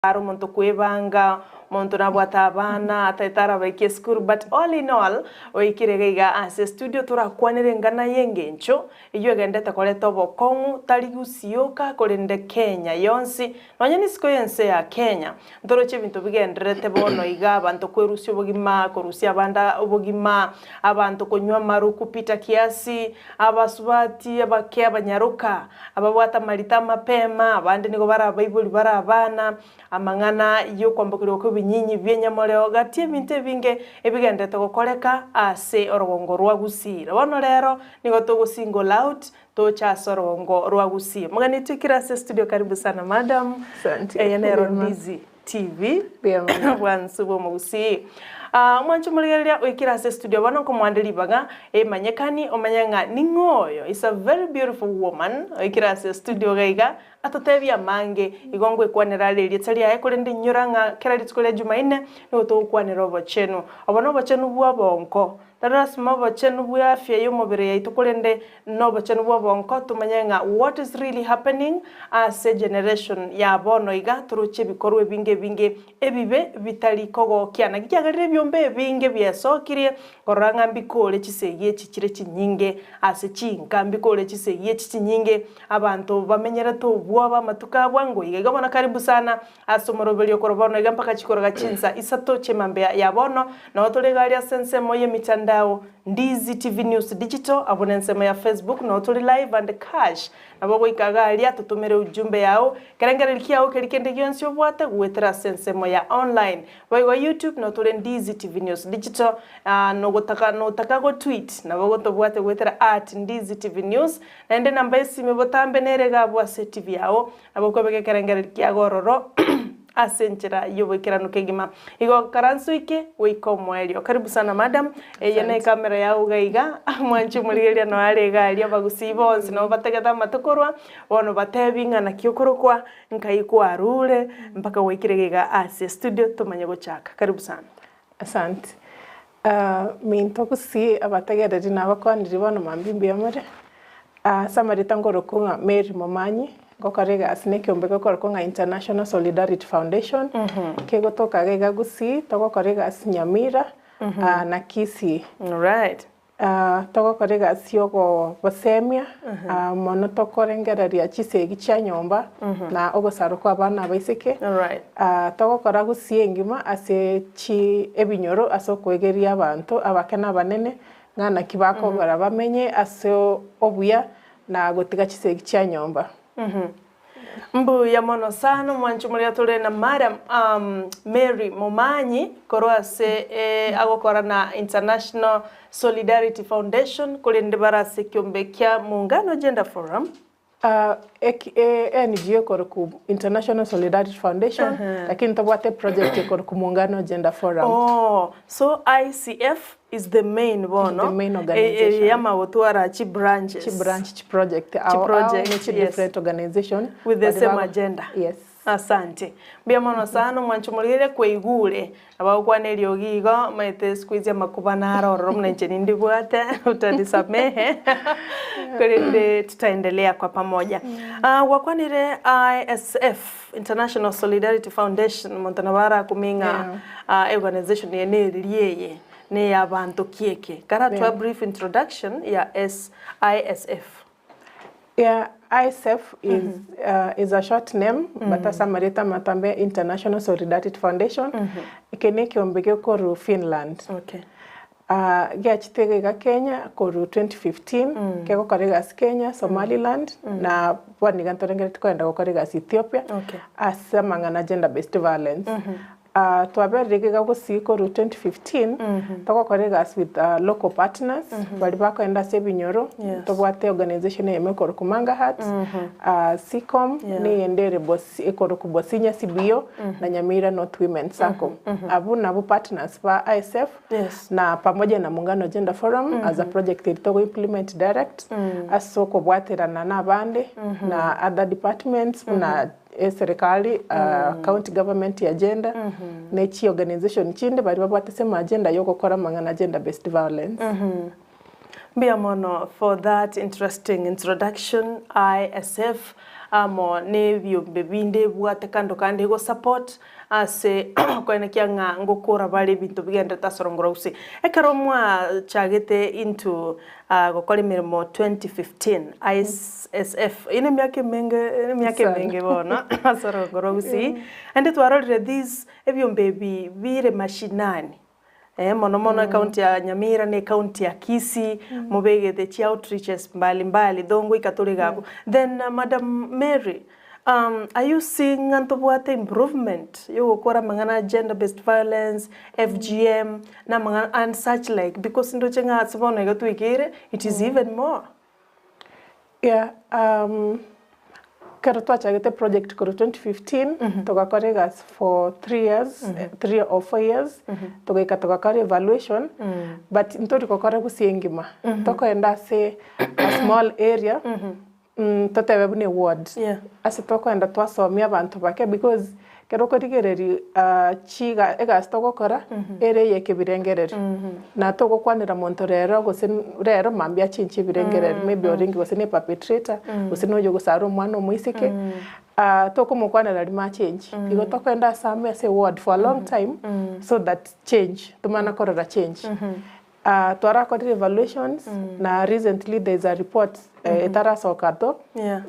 Are omonto kwebanga, omonto nabwate abana, ataete arabaike esukuru but all in all, oikire iga iga ase estudio torakwanere engana y'engencho eyio egendete koreta obokong'u tari Gusii oka korende Kenya yonsi nonye nisiko y'ense ya Kenya. Ntoroche ebinto bigendererete bono iga abanto kwerusia obogima, korusia abande obogima, abanto konywa amaru kupita kiasi, abasubati abake abanyaroka, ababwate amarita amapema, abande nigo bare abaibori bare abana, amang'ana y'okwambokerigwa kw'ebinyinyi bi'enyamoreo, gati ebinto ebinge ebigendererete gokoreka ase orogongo rwa Gusii. Bono rero nigo togo single out toche ase orogongo rwa Gusii. Omogeni twikire ase studio karibu sana madam. Asante. Eye nero Mbuya mono. Ndizi TV Mbuya mono. bwansu bw'omogusii. Ah, omwancho omorigereria oikire ase studio bono nkomoande ribaga emanyekani omanye ng'a ning'o oyo is a very beautiful woman oikire ase studio iga iga atotebie amange igo ngoekwanera are erieta riaye korende inyora ng'a kera rituko ria Jumaine nigo togokwanera obochenu. Obo nobochenu bw'obonko Tari lasima obochenu bw'afya y'omobere yaito korende nobochenu bw'obonko tomanye ng'a what is really happening ase generation ya bono iga toroche ebikorwa ebinge ebinge ebibe bitari kogokia. Naki kiagerire ebiombe ebinge biesokirie korora ng'a mbikore chisegi echi chire chinyinge ase chinka, mbikore chisegi echi chinyinge abanto bamenyerete obwoba amatuko a bwango iga. Igo bono karibu sana Ase omoroberio okorwa bono iga mpaka chikoroga chinsa isato chi'emambia ya bono, nao tore iga aria ase ensemo y'emitandao, Ndizi TV News Digital, abwo nensemo ya Facebook, nao tore live and cash. Nabo ogoika iga aria totomere ujumbe yao, ekerengererio kiao keria kende gionsi obwate goetera ase ensemo ya online. Boigo YouTube nao tore Ndizi TV News Digital, nogotaka notaka go tweet nabo ogotobwate goetera at Ndizi TV News, naende enamba y'esimi botambe nere iga abwo ase TV yao. Nabo okwebeka ekerengererio kiago ororo ase enchera y'oboikeranu kegima. Igo karanso ike goika omoerio. Karibu sana madam, eye ne ekamera yao iga iga, mwanche omorigereria noyo are iga aria abagusii bonsi nabo bategete amato korwa, bono batebi ng'a naki okorokwa, nkai kwarure, mpaka gwaikire iga iga ase estudio tomanye gochaka. Karibu sana. Asante. Minto gusii abategereri nabakwaniri bono mambia mbuya more. Ase amarita nkorokwa ng'a Mary Momanyi, ngokora egasi na ekeombe gekorokwa ng'a International Solidarity Foundation, kegotoka iga iga Gusii, togokora egasi Nyamira na Kisii. Alright. Togokora egasi ya ogosemia mono tokorengereria chisegi chia nyomba na ogosarwa kwa abana abaiseke. Alright. Togokora Gusii engima ase chi ebinyoro ase okoegeria abanto abake na abanene Ng'a naki bakogora bamenye ase obuya na gotiga chisegi chia nyomba. Mbuya mono sana omwanchi omoria tore na Madam Mary Momanyi korwa ase agokora na International Solidarity Foundation korende bare ase ekiombe kia Muungano Gender Forum. NGO ekorokwa International Solidarity Foundation, lakini ntobwate eproject ekorokwa Muungano Gender Forum. Oh, so ICF is the main bono, The main organization. eye yamagotwara chi branches. Chi branch, chi project, ao ao project, ne chi yes. different organization. With the bari same bago- agenda. Yes. Asante. Mbuya mono sana omwancho omorigereria kwaigure, nabo agokwana eriogi igo, omanyete siku hizi amakuba naro ororo buna inche nindibwate, utanisamehe, korende tutaendelea kwa pamoja. Gwakwanire ISF, International Solidarity Foundation, omonto nabo arakumie ng'a organization eye neriria eye, neya abanto ki eke? Karatoe brief introduction ya S ISF. Yeah, ISF is, is a short name but ase amarieta amatambe International Solidarity Foundation, eke ne ekeombe gekorwa Finland. Okay. Ah, giachete iga iga Kenya korwa 2015, kegokora egasi Kenya, Somaliland, na bono iga ntorengereretie kogenda gokora egasi Ethiopia, Okay. ase amang'ana a gender based violence. Twaberire iga gusii korwa 2015 togokora egasi with local partners baria bakoenda ase ebinyoro tobwate organization eyemo ekorokwa Manga Hearts, Seacom neyende ere ekorokwa Bosinya CBO na Nyamira North Women Sacco. Abwo nabwo partners ba ISF na pamoja na Muungano Gender Forum as a project eria togo implement direct ase okobwaterana na abande na other departments buna Eserekari, county government ya gender, ne chi organization chinde baria babwate same agenda ya ogokora amang'ana a gender based violence. Mbuya mono for that interesting introduction ISF. Amo nebiombe binde ebwate kando kande egosupport ase okoenekia ng'a ngokora bare ebinto bigenderete ase orongoro gose. Ekero mwachagete into gokora emeremo 2015 ISSF, eyio nemiaka emenge emiaka emenge bono ase orongoro gusii, naende twarorire these ebiombe ebi bire mashinani. Mono mono ecounty ya Nyamira na ecounty ya Kisii mobegete chi outreaches mbali mbali though ngoika tore iga abwo. Then Madam Mary, are you seeing ng'a ntobwate improvement yogokora amang'ana a gender based violence, FGM, na amang'ana and such like because ndoche ng'a ase bono iga twaikeire it is even more. Yeah, ekero twachagete project korwa 2015, togakora egasi for 3 years, 3 or 4 years, togaika togakora evaluation, but ntori gokora gusii engima, tokoenda ase a small area, totebe buna eward, ase tokoenda twasomia abanto bake because ekero okorigereria chiga egasi togokora, ere eye ekebirengererio, na togokwanera monto rero gose rero mambia achenche ebirengererio maybe orenge gose na eperpetrator, gose na oyo ogosara omwana omoiseke, tokomokwanera rimo achenche. Igo tokoenda ase amo ase eward for a long time so that change, tomana korora change. Twarakorire evaluations na recently there is a report etarasoka to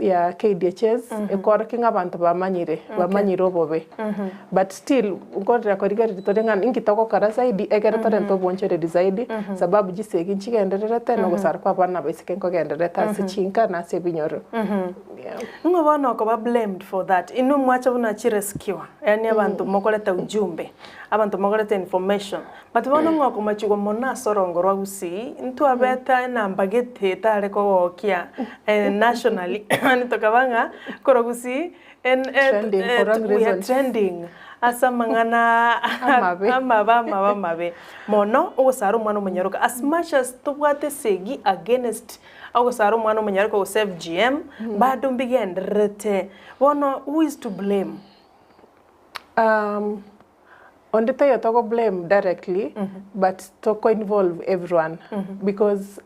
ya KDHS ekorokia ng'a abanto bamanyire, bamanyire obobe. But still nkorera korigereria tore ng'a inki togokora zaidi ekere torente obonchereri zaidi sababu chisegi nchigendererete na ogosara kwa abana abaiseke nkogendererete ase chinka na ase ebinyoro. Yeah. Ng'o bono okoba blamed for that? Inwe mwacha buna chirescue, yaani abanto mokoreta ujumbe, abanto mokoreta information, But bono ng'a okomachigwa mono ase orongo rwa Gusii, ntwabete enamba gete etare kogokia nationally, yaani tokaba ng'a korwa Gusii en- e- Trending for wrong we are reasons. trending ase amang'ana Amabe. amabe amabe amabe. Mono ogosara omwana omonyaroka as much as tobwate esegi against ogosara omwana omonyaroka gose FGM, bado mbigendererete. Bono who is to blame? Onde taiyo togo blame directly but toko involve everyone because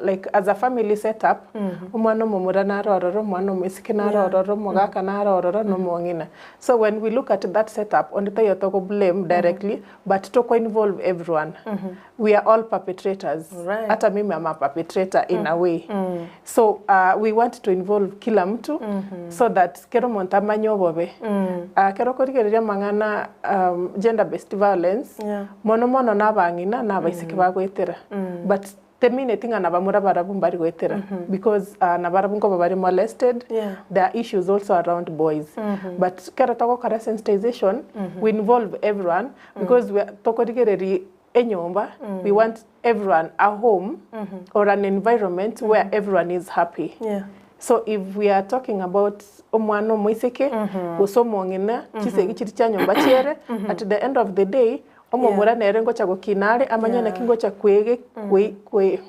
like as a family set up omwana omomura naro ororo, omwana omoiseke naro ororo, omogaka naro ororo na omong'ina. So when we look at that set up onde taiyo togo blame directly but toko involve everyone. We are all perpetrators. Hata mimi am a perpetrator in a way. So we want to involve kila mtu so that kera omonto amanye obobe. Ekero okorigereria amang'ana gender based violence, mono mono na abang'ina na abaiseke bagoetera. But temineti ng'a nabamura barabwo mbari goetera because nabarabwo nkoba bare molested, there are issues also around boys. But ekero togokora sensitization, we involve everyone because we are tokorigereria enyomba, we want everyone a home or an environment where everyone is happy. So if we are talking about omwana omoiseke gose omong'ina, chisegi chiria chia nyomba chiere, at the end of the day, omomura nere ngocha gokina are amanye naki ngocha kwege kwe kwe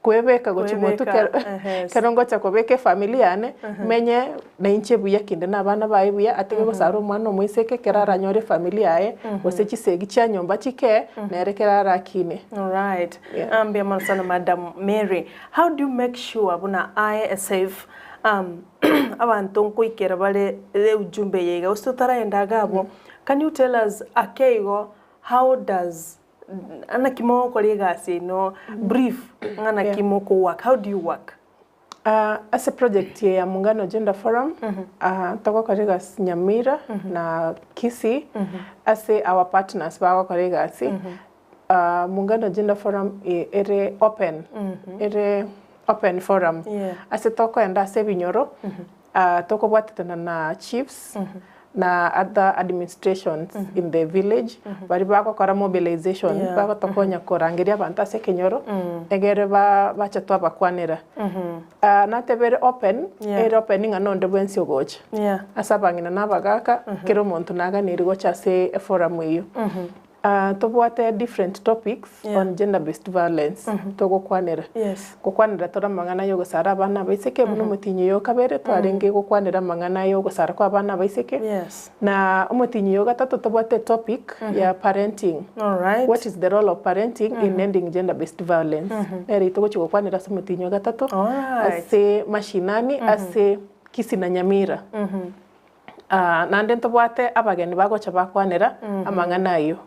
kwebeka gochia motwe Kwebeka, kero ehe. kero ngocha kobeka efamiri yane, menye nainche buya kinde na abana baye buya, atige gosara omwana omoiseke ekero aranyore efamiri yaye, gose chisegi chia nyomba chikee, nere ekero arakine. Alright. Yeah. Mbuya mono sana Madam Mary. How do you make sure buna aye esafe abanto nkoikera bare ujumbe eye iga gose totaraenda iga abwo, can you tell us ake igo how does naki mogokora egasi yaino brief ng'a naki moko work, how do you work? Ase project eye ya Muungano Gender Forum, togokora egasi Nyamira na Kisii, ase our partners bagokora egasi, Muungano Gender Forum ere open, ere open forum, ase tokoenda ase ebinyoro, tokobwatetana na chiefs, na other administrations in the village, baria bagokora mobilization, bagotokonya korangeria abanto ase ekenyoro, egere bache twabakwanera. Natebe ere open, ere open ng'a nonde bwensi ogocha. Ase abang'ina na abagaka, kera omonto naganeirie gocha ase eforum eyio. Tobwate different topics on gender based violence togokwanera. Gokwanera tore amang'ana ya ogosara abana abaiseke buna omotinyi oyo okabere twarenge gokwanera amang'ana ya ogosara kwa abana abaiseke. Na omotinyi oyo ogatato tobwate etopic ya parenting. What is the role of parenting in ending gender based violence? Nere togochi gokwanera ase omotinyi ogatato ase mashinani ase. Kisii na Nyamira. Naende ntobwate abageni bagocha bakwanera amang'ana ayio.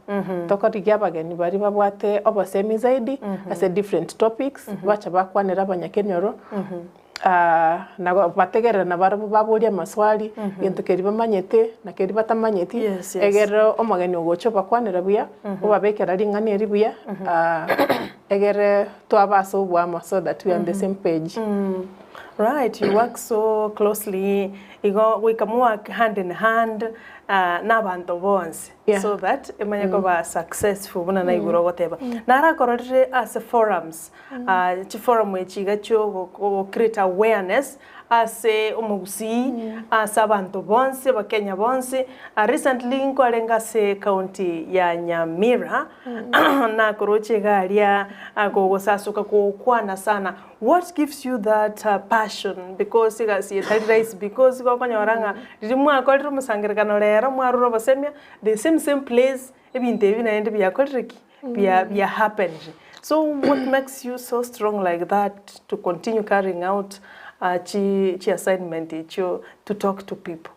Tokorigia abageni baria babwate obosemi zaidi ase different topics, bacha bakwanera abanyakenyoro, na bategerera nabarabwo baborie amaswali, egento keria bamanyete na keria batamanyeti, egere omogeni ogocha obakwanera buya, obabekera ring'ana eria buya, egere twaba ase oboamo so that we are on the same page. Right, you work so closely igo goika mo work hand in hand na abanto bonsi so that emanye koba successful buna naigure ogoteba. Narakororire ase forums, chiforum echi iga chio go create awareness ase omogusii, ase abanto bonsi, abakenya bonsi. Recently nkwarenge ase county ya Nyamira, nakoroche iga aria kogosasuka gokwana sana. What gives you that passion because egasi eye tari rahisi because igo okonyora ng'a riria mwakorire omosangererekano rero mwarure obosemia the same same place ebinto ebi naende biakorire ki? Bia bia happened. So what makes you so strong like that to continue carrying out chi chi assignment echio to talk to people?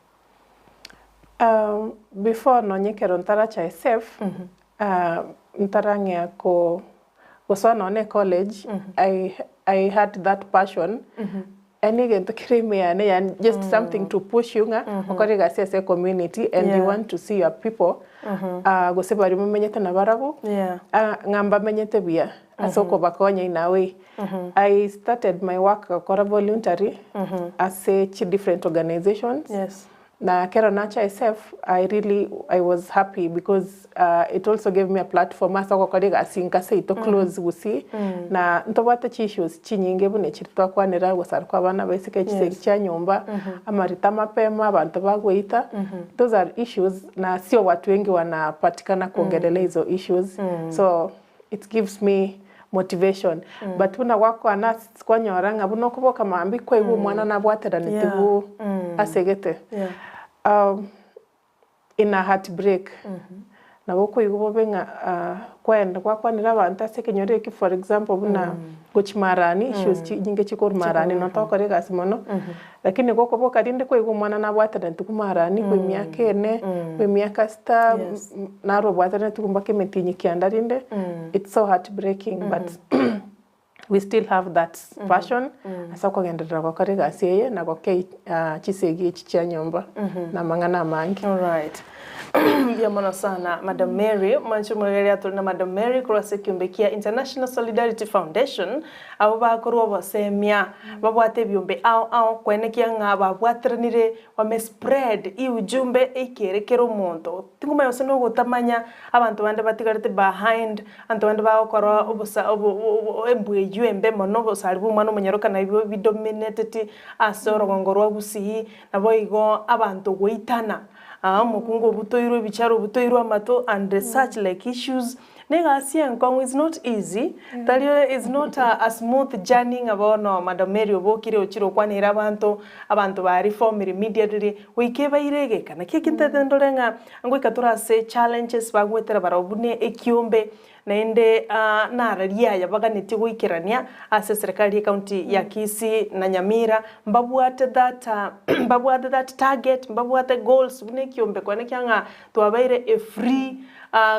Before nonye ekero ntaracha SF, ntarang'ea ko gosoa nonye ecollege, I I had that passion, yaani egento kere ime yane yaani just something to push you ng'a okore egasi ase ecommunity and you want to see your people, gose baria momenyete nabarabwo, ng'a mbamenyete buya ase okobakonya in a way. I started my work gokora voluntary ase chi different organizations, na ekero nacha SF I really I was happy because it also gave me a platform ase ogokora egasi nka seito close gusii, na ntobwate chi issues chinyinge buna echi twakwanera gosara kwa abana abaiseke, chisegi chia nyomba, amarita mapema, abanto bagoita, those are issues na sio watu wengi wanapatikana kuongelelea hizo issues so it gives me motivation but buna gwakwana ase kwanyora ng'a buna okoboka mambia kwaigwa omwana nabwateraneti buu ase gete in a heart break nabo okoigwa bobe ng'a kwaenda gwakwanera abanto ase ekenyoro eke for example buna gochia marani issues chinyinge chikorwa marani nonye togokora egasi mono Lakini gokoboka rinde kwaigwa omwana nabwataneti marani kwa emiaka ene, kwa emiaka sita, naro obwataneti mpaka emetienyi kianda rinde, it's so heartbreaking but we still have that passion ase okogenderera gokora egasi eye na gokei chisegi echi chia nyomba na amang'ana amange. Alright. Mbuya mono sana Madam Mary, mwanche omorigereria tore na Madam Mary korwa ase ekiombe kia International Solidarity Foundation, Abwo bakorwa obosemia, babwate ebiombe ao ao, koenekia ng'a babwateranire, bame spread ujumbe eikere kera omonto. Tingomanya gose nogotamanya, abanto bande batigarete behind, abanto bande bagokora obosa obo obo embwa eywo embe mono, obosari bwa omwana omonyaroka nabwo bidominateti ase orogongo rwa gusii, naboigo abanto goitana, omokungu obutoirwe ebichara obutoirwe amato and such like issues. Negasi enkong'u is not easy, tari is not a smooth journey ng'a bono Madam Mary obokire ochire okwanere abanto, abanto ba reformire immediately, goika ebaire egeka. Naki eki ntaete ndore ng'a ngoika tore ase challenges bagwetera barabwo buna ekiombe, naende nararia aya baganetie goikerania ase eserekari ye county ya Kisii na Nyamira, mbabwate that mbabwate that target, mbabwate goals buna ekiombe koenekia ng'a Twabaire a free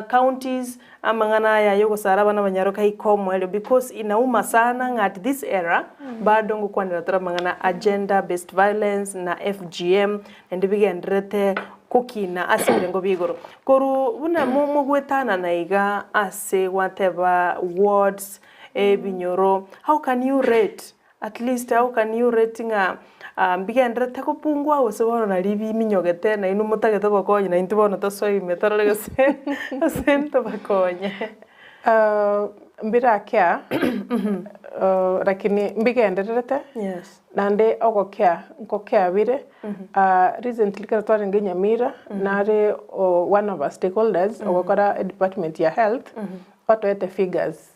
counties amang'ana aya yogosara abana abanyaroka ika omoerio because inauma sana ng'a at this era bado ngokwanera tore amang'ana a gender based violence na FGM naende bigendererete gokina ase ebirengo bia igoro. Korwa buna mogwetanana iga ase gwateba wards, ebinyoro, how can you rate At least how can you rate ng'a mbigendererete gopungua gose bono nari biminyogete nainwe motagete obokonyi na intwe bono tosoe ime torore gose gose ntobakonye. Mbirakea lakini mbigendererete Yes. naende ogokea nkokea bire recently ekero twarenge Nyamira nare one of our stakeholders ogokora edepartment ya health batoete figures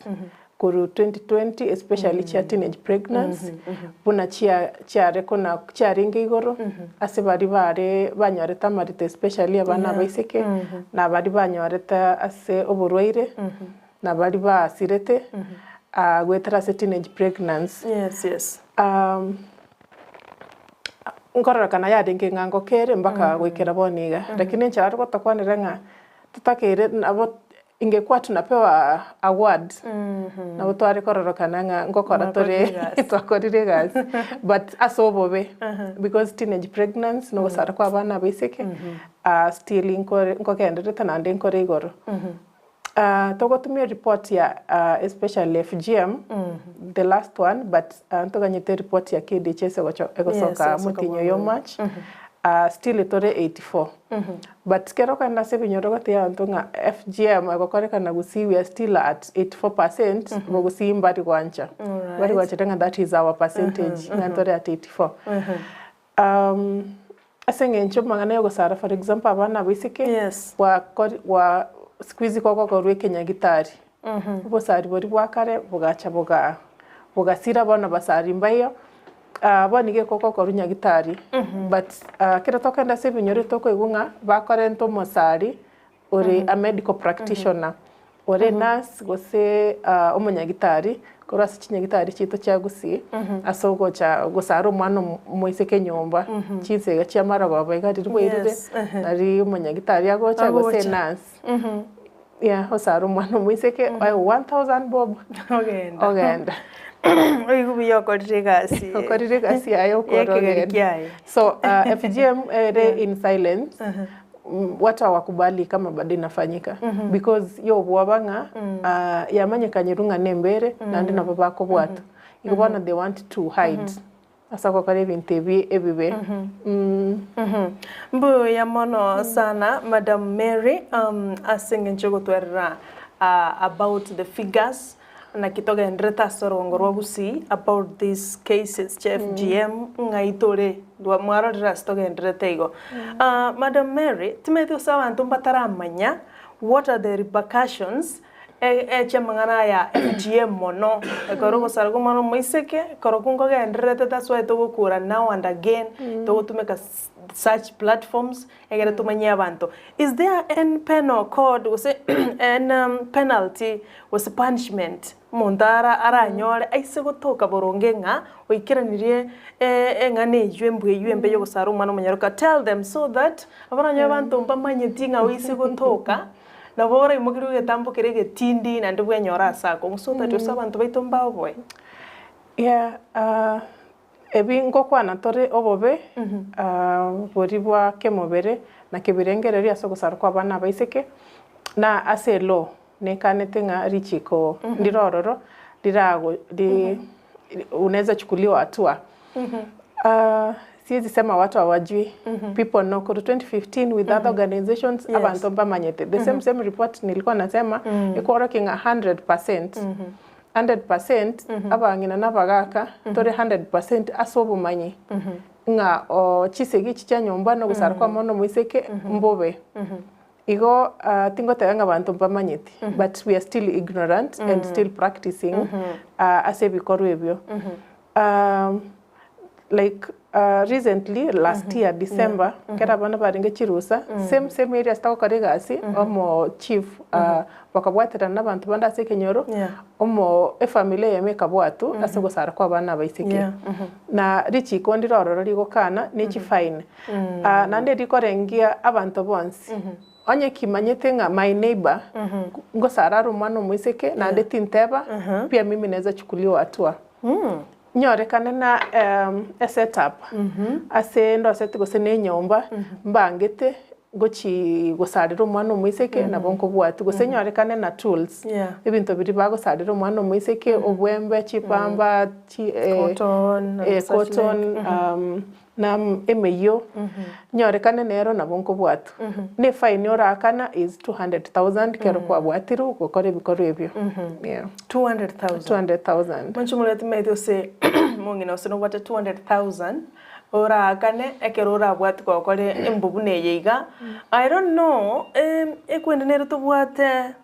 Korwa 2020 especially chia teenage pregnancy buna chia chiare kona chiarenge igoro ase baria bare banyorete amarito especially abana abaiseke na baria banyorete ase oborwaire na baria basirete goetera ase teenage pregnancy. Yes, yes. Nkororokana yarenge ng'a ngokere mpaka goikera bono iga. Lakini enchera are gotokwanera ng'a totakeire nabo ingekuwa tunapewa award nabo tware kororokana ng'a ngokora tore Mwakorire egasi. twakorire egasi but ase obobe because teenage pregnancy na ogosara kwa abana abaiseke still nkore nkogendererete naende nkore igoro. Togotumia report ya especially FGM the last one but ntoganyete report ya KDHS egocho egosoka Yes, motienyi egosoka oyo bwango. March still tore 84 but kero okogenda ase ebinyoro gotebia abanto ng'a FGM egokorekana gusii we are still at 84 percent bogusii mbari gwancha mbari Alright. gwanchete ng'a that is our percentage ng'a ntore at 84. Ase eng'encho amang'ana y'ogosara for example abana abaiseke Yes. gwakori gwa siku hizi kogokorwa ekenyagitari, obosari boria bwa kare bogacha bogaa bogasira bono basari mbaiyo, bono nigo ekogokorwa nyagitari but ekero tokogenda ase ebinyoro tokoigwa ng'a bakorenta omosari ore a medical practitioner, ore nurse gose omonyagitari korwa ase chinyagitari chiaito chia Gusii ase ogocha gosara omwana omoiseke nyomba chinsa iga chia marogoba iga riria bwairire Yes, ehe. nari omonyagitari agocha gose Agocha. enurse yeah osare omwana omoiseke oegwe 1000 bob Ogenda. ogenda. Oigwe buya okorire egasi Okorire egasi yaye okore Y'ekegeri ogende. kiaye. So FGM ere in silence watu hawakubali kama bado inafanyika because yobwoba ng'a yamanyekanyirwe ng'a nembere naende nabo bakobwatwa. Igo bono they want to hide ase ogokora ebinto ebi ebibe. Mbuya mono sana Madam Mary ase eng'encho yogotwerera about the figures Naki togendererete ase orogongo rwa Gusii about these cases chia FGM ng'ai tore mwarorire ase togendererete igo. Madam Mary, timanyeti gose abanto mbataramanya what are the repercussions chiamang'ana aya FGM mono ekero ogosara kwa omwana omoiseke ekero nkogendererete that's why togokura now and again togotumeka such platforms Egere tomanyie abanto. Is there any penal code gose any penalty gose punishment omonto ara aranyore aise gotoka boronge ng'a oikeranirie eng'ana eywo embwa eywo embe yogosara omwana omonyaroka tell them so that abaranyore abanto mbamanyeti ng'a oise gotoka nabo oraimokerwe egetambo keria egetindi naende bwenyore ase akong'u so that gose abanto baito mbaoboe. Yeah Ebi ngokwana tore obobe boria bwa kemobere na kebirengererio ase ogosara kw'abana abaiseke, na ase elaw nekanete ng'a richiko ndire ororo rirago ri unaweza chukuliwa hatua. Siezi sema watu hawajui, people know korwa 2015 with other organizations abanto mbamanyete. The same same report nilikuwa nasema ekorokia ng'a 100%. 100% abang'ina na abagaka tore 100% ase obomanyi ng'a oo chisegi echi chia nyomba na ogosara kwa omwana omoiseke mbobe. Igo tingoteba ng'a abanto mbamanyeti but we are still ignorant and still practicing ase ebikorwa ebio. Like recently last year December ekero abana barenge chirusa same same area ase togokora egasi omo chief bakabwaterana na abanto bande ase ekenyoro omo efamily eyemo ekabwatwa ase ogosara kwa abana abaiseke. Na richiko ndire ororo rigokana ne chifine naende rikorengia abanto bonsi onye kimanyete ng'a my neighbour ngosara are omwana omoiseke naende tinteba pia mimi naeza chukuliwa hatua. Nyorekane na eset up ase ndoseti gose na enyomba mbangete ngochi gosarera omwana omoiseke nabo nkobwati gose nyorekane na tools ebinto biria bagosarera omwana omoiseke obwembe, chipamba, chi Cotton and such like. cotton na emeyio nyorekane nero nabo nkobwatwa. Na efine orakana is 200,000 ekero kwabwatirwe gokora ebikorwa ebio. Yeah. 200,000. 200,000. Mwanche omorwoti maete gose omong'ina gose nobwate 200,000 oraakane ekero orabwate gokora embu buna eye iga, I don't know ekwende nere tobwate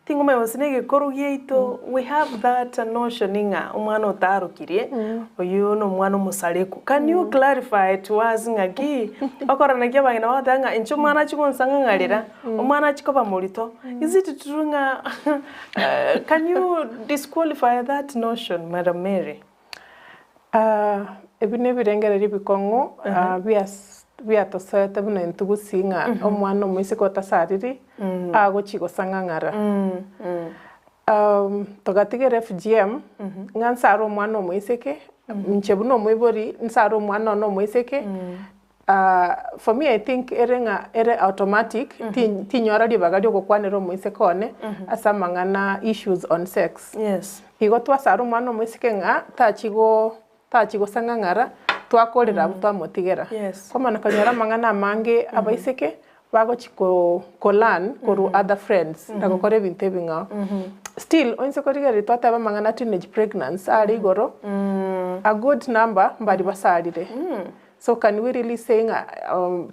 Tingomanya gose negekoro giaito, we have that notion ng'a omwana otarokirie, oyio nomwana omosareku. Can you clarify to us ng'aki okorora naki abang'ina bagoteba ng'a inche omwana achie gonsang'ang'arera, omwana achie koba morito, is it true ng'a can you disqualify that notion Madam Mary? Ebi nebirengererio bikong'u bias biatosoete buna intwe gusii ng'a omwana omoiseke otasariri agochia gosang'ang'ara. Togatigera FGM ng'a nsare omwana omoiseke, inche buna omoibori nsare omwana one omoiseke, for me I think ere ng'a ere automatic ti- tinyora ribaga riogokwanera omoiseke one ase amang'ana issues on sex. Yes. Igo twasara omwana omoiseke ng'a tachi go tachi gosang'ang'ara, twakorera abwo twamotigera. Yes. Kwamana konyora amang'ana amange abaiseke bagochi ko ko learn korwa other friends na gokora ebinto ebing'ao. Still onse korigereria twateba amang'ana teenage pregnancy are igoro, a good number mbari basarire. So can we really say ng'a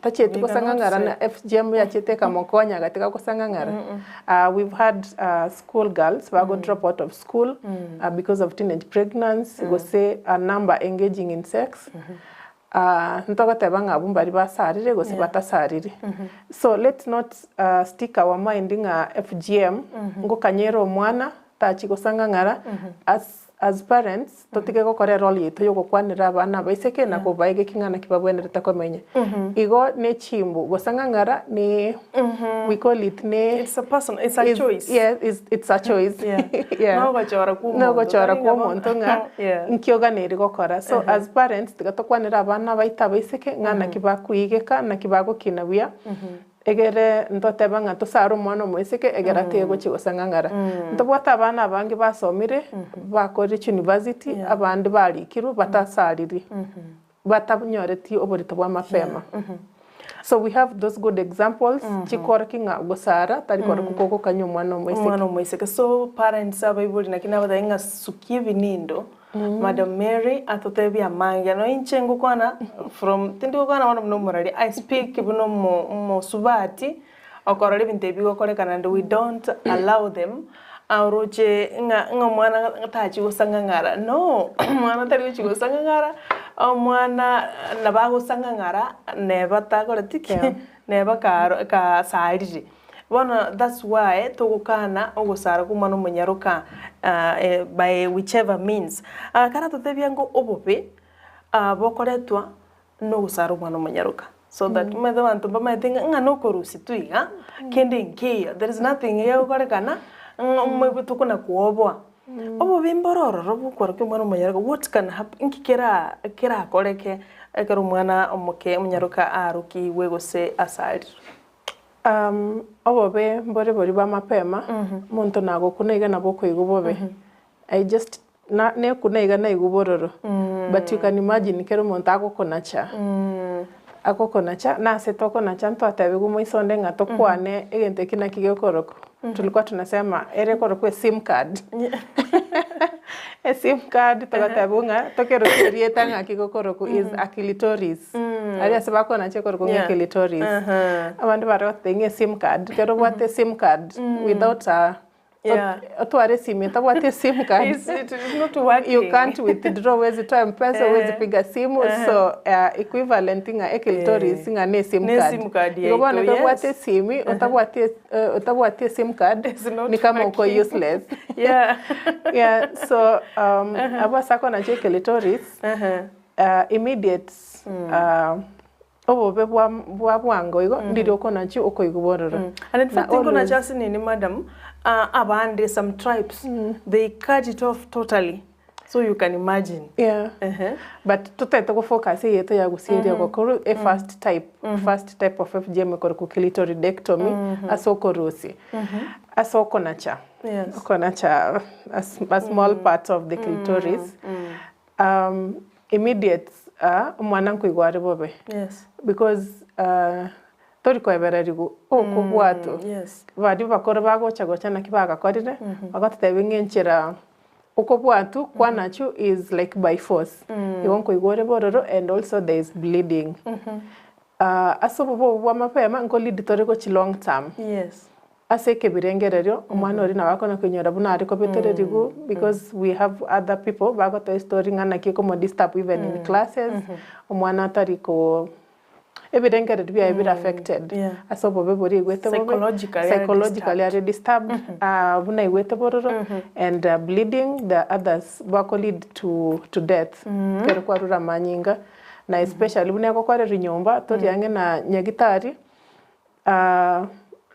tachieti We cannot gosang'ang'ara say. na FGM yachiete ekamokonya agatiga gosang'ang'ara? We've had school girls bago drop out of school because of teenage pregnancy gose a number engaging in sex. Ntogoteba ng'a abwo mbari basarire gose batasarire. So let's not stick our mind ng'a FGM ngokanyera omwana tachi gosang'ang'ara as As parents, totige gokora erole yaito yogokwanera abana abaiseke na kobaega eking'ana ki babwenerete komenya. Igo ne chimbu, gose ng'ang'ara ne we call it ne It's a person, it's a is choice. yeah, is it's a choice. Yeah. Yeah. Nogochora kwa omonto, Nogochora tari kwa ng'a bono. omonto ng'a Yeah. nki oganeiri gokora. So as parents, tiga tokwanere abana baito abaiseke ng'a naki bakoigeka, naki bagokina buya. Egere ntotebe ng'a tosare omwana omoiseke egere atige gochia gosang'ang'ara. Ntobwate abana abange basomire, bakorire chiuniversity, abande barikirwe batasariri, batanyoreti oborito bwa mapema. So we have those good examples chikorokia ng'a gosara tari korokwo kogokanya omwana omoiseke. Omwana omoiseke. So parents abaibori naki nabatebie ng'a sukia ebinindo. Madam Mary atotebie amange no inche ngokwana from tindi gokwana bono buna omorari I speak buna omo omosubati okorora ebinto ebi bigokorekana and we don't allow them oroche ng'a ng'a omwana tachi gosang'ang'ara no omwana tari gochi gosang'ang'ara omwana nabo agosang'ang'ara neba takoreti ki neba karo kasarire. Bono that's why togokana ogosara kwa omwana omonyaroka by whichever means. Karatotebia ngo obobe bokoretwa nogosara omwana omonyaroka so that omanyete abanto mbamaete ng'a ng'a nokorusia tu iga kende nkeiyo there is nothing gegokorekana ng'a omoibwe tokona kwoboa. Obobe mboro ororo bokorokia omwana omonyaroka what can happen nki kera kerakoreke ekero omwana omoke omonyaroka arokigwe gose asarirwe. Obobe mbore boria bwa mapema, omonto nagokuna iga nabo okoigwa bobe. I just na nekuna iga naigwa bororo, but you can imagine kera omonto agokonacha, agokonacha na ase tokonacha ntwatebigwa moiso onde ng'a tokwane egento eki naki gekorokwa, tulikuwa tunasema ere ekorokwa esim card esim card togatebigwa ng'a tokerokia erieta ng'aki gokorokwa is a clitoris. Aria ase bakonacha ekorokwa ng'a Yeah. clitoris. Aha. Abande bare goteba ng'a esim card, ekero obwate esim card without a Yeah. otware esimu etabwati esim card It's, it is not working. you can't withdraw huwezi toa mpesa huwezi Eh. piga simu so equivalent ng'a eclitoris ng'a ne esim Ne card. esim card Igo bono yaito, ekero obwate yes. esimi otabwati otabwati esim card It's not ni kama uko working. useless. Yeah. Yeah, so abwo ase akonacha eclitoris Immediate obobe bwa bwa bwango igo ndiri okonachi okoigwa bororo. And in Na fact nkonacha always ase nini madam, abande some tribes they cut it off totally so you can imagine. Yeah. Ehe. But totagete go focus eyeto ya gusii eria gokorwa e first type, first type of FGM ekorokwa clitoridectomy ase okorusia, ase okonacha, Yes. okonacha a a small part of the clitoris. Immediate omwana nkoigwa are bobe Yes. because tori koebererigwa okobwatwa Yes. baria bakoro bagocha gocha naki bagakorire bagototebia ng'a enchera okobwatwa kwanachwa is like by force igo nkoigwa ore bororo and also there is bleeding ase obobe obo bwa mapema nko lead tore gochia long term. Yes. Ase ekebirengererio, omwana oria nabo akona koinyora buna are kobetererigwa because we have other people bagotoa estory ng'a naki ekomodisturb even in classes, omwana atari ko. Ebirengererio biaye bire affected ase obobe boria aigwete bobe, Psychologically are psychologically are disturbed, buna aigwete bororo and bleeding the others bako lead to to death ekero kwarure amanyinga na especially buna egokorerwa nyomba tori ang'e na nyagitari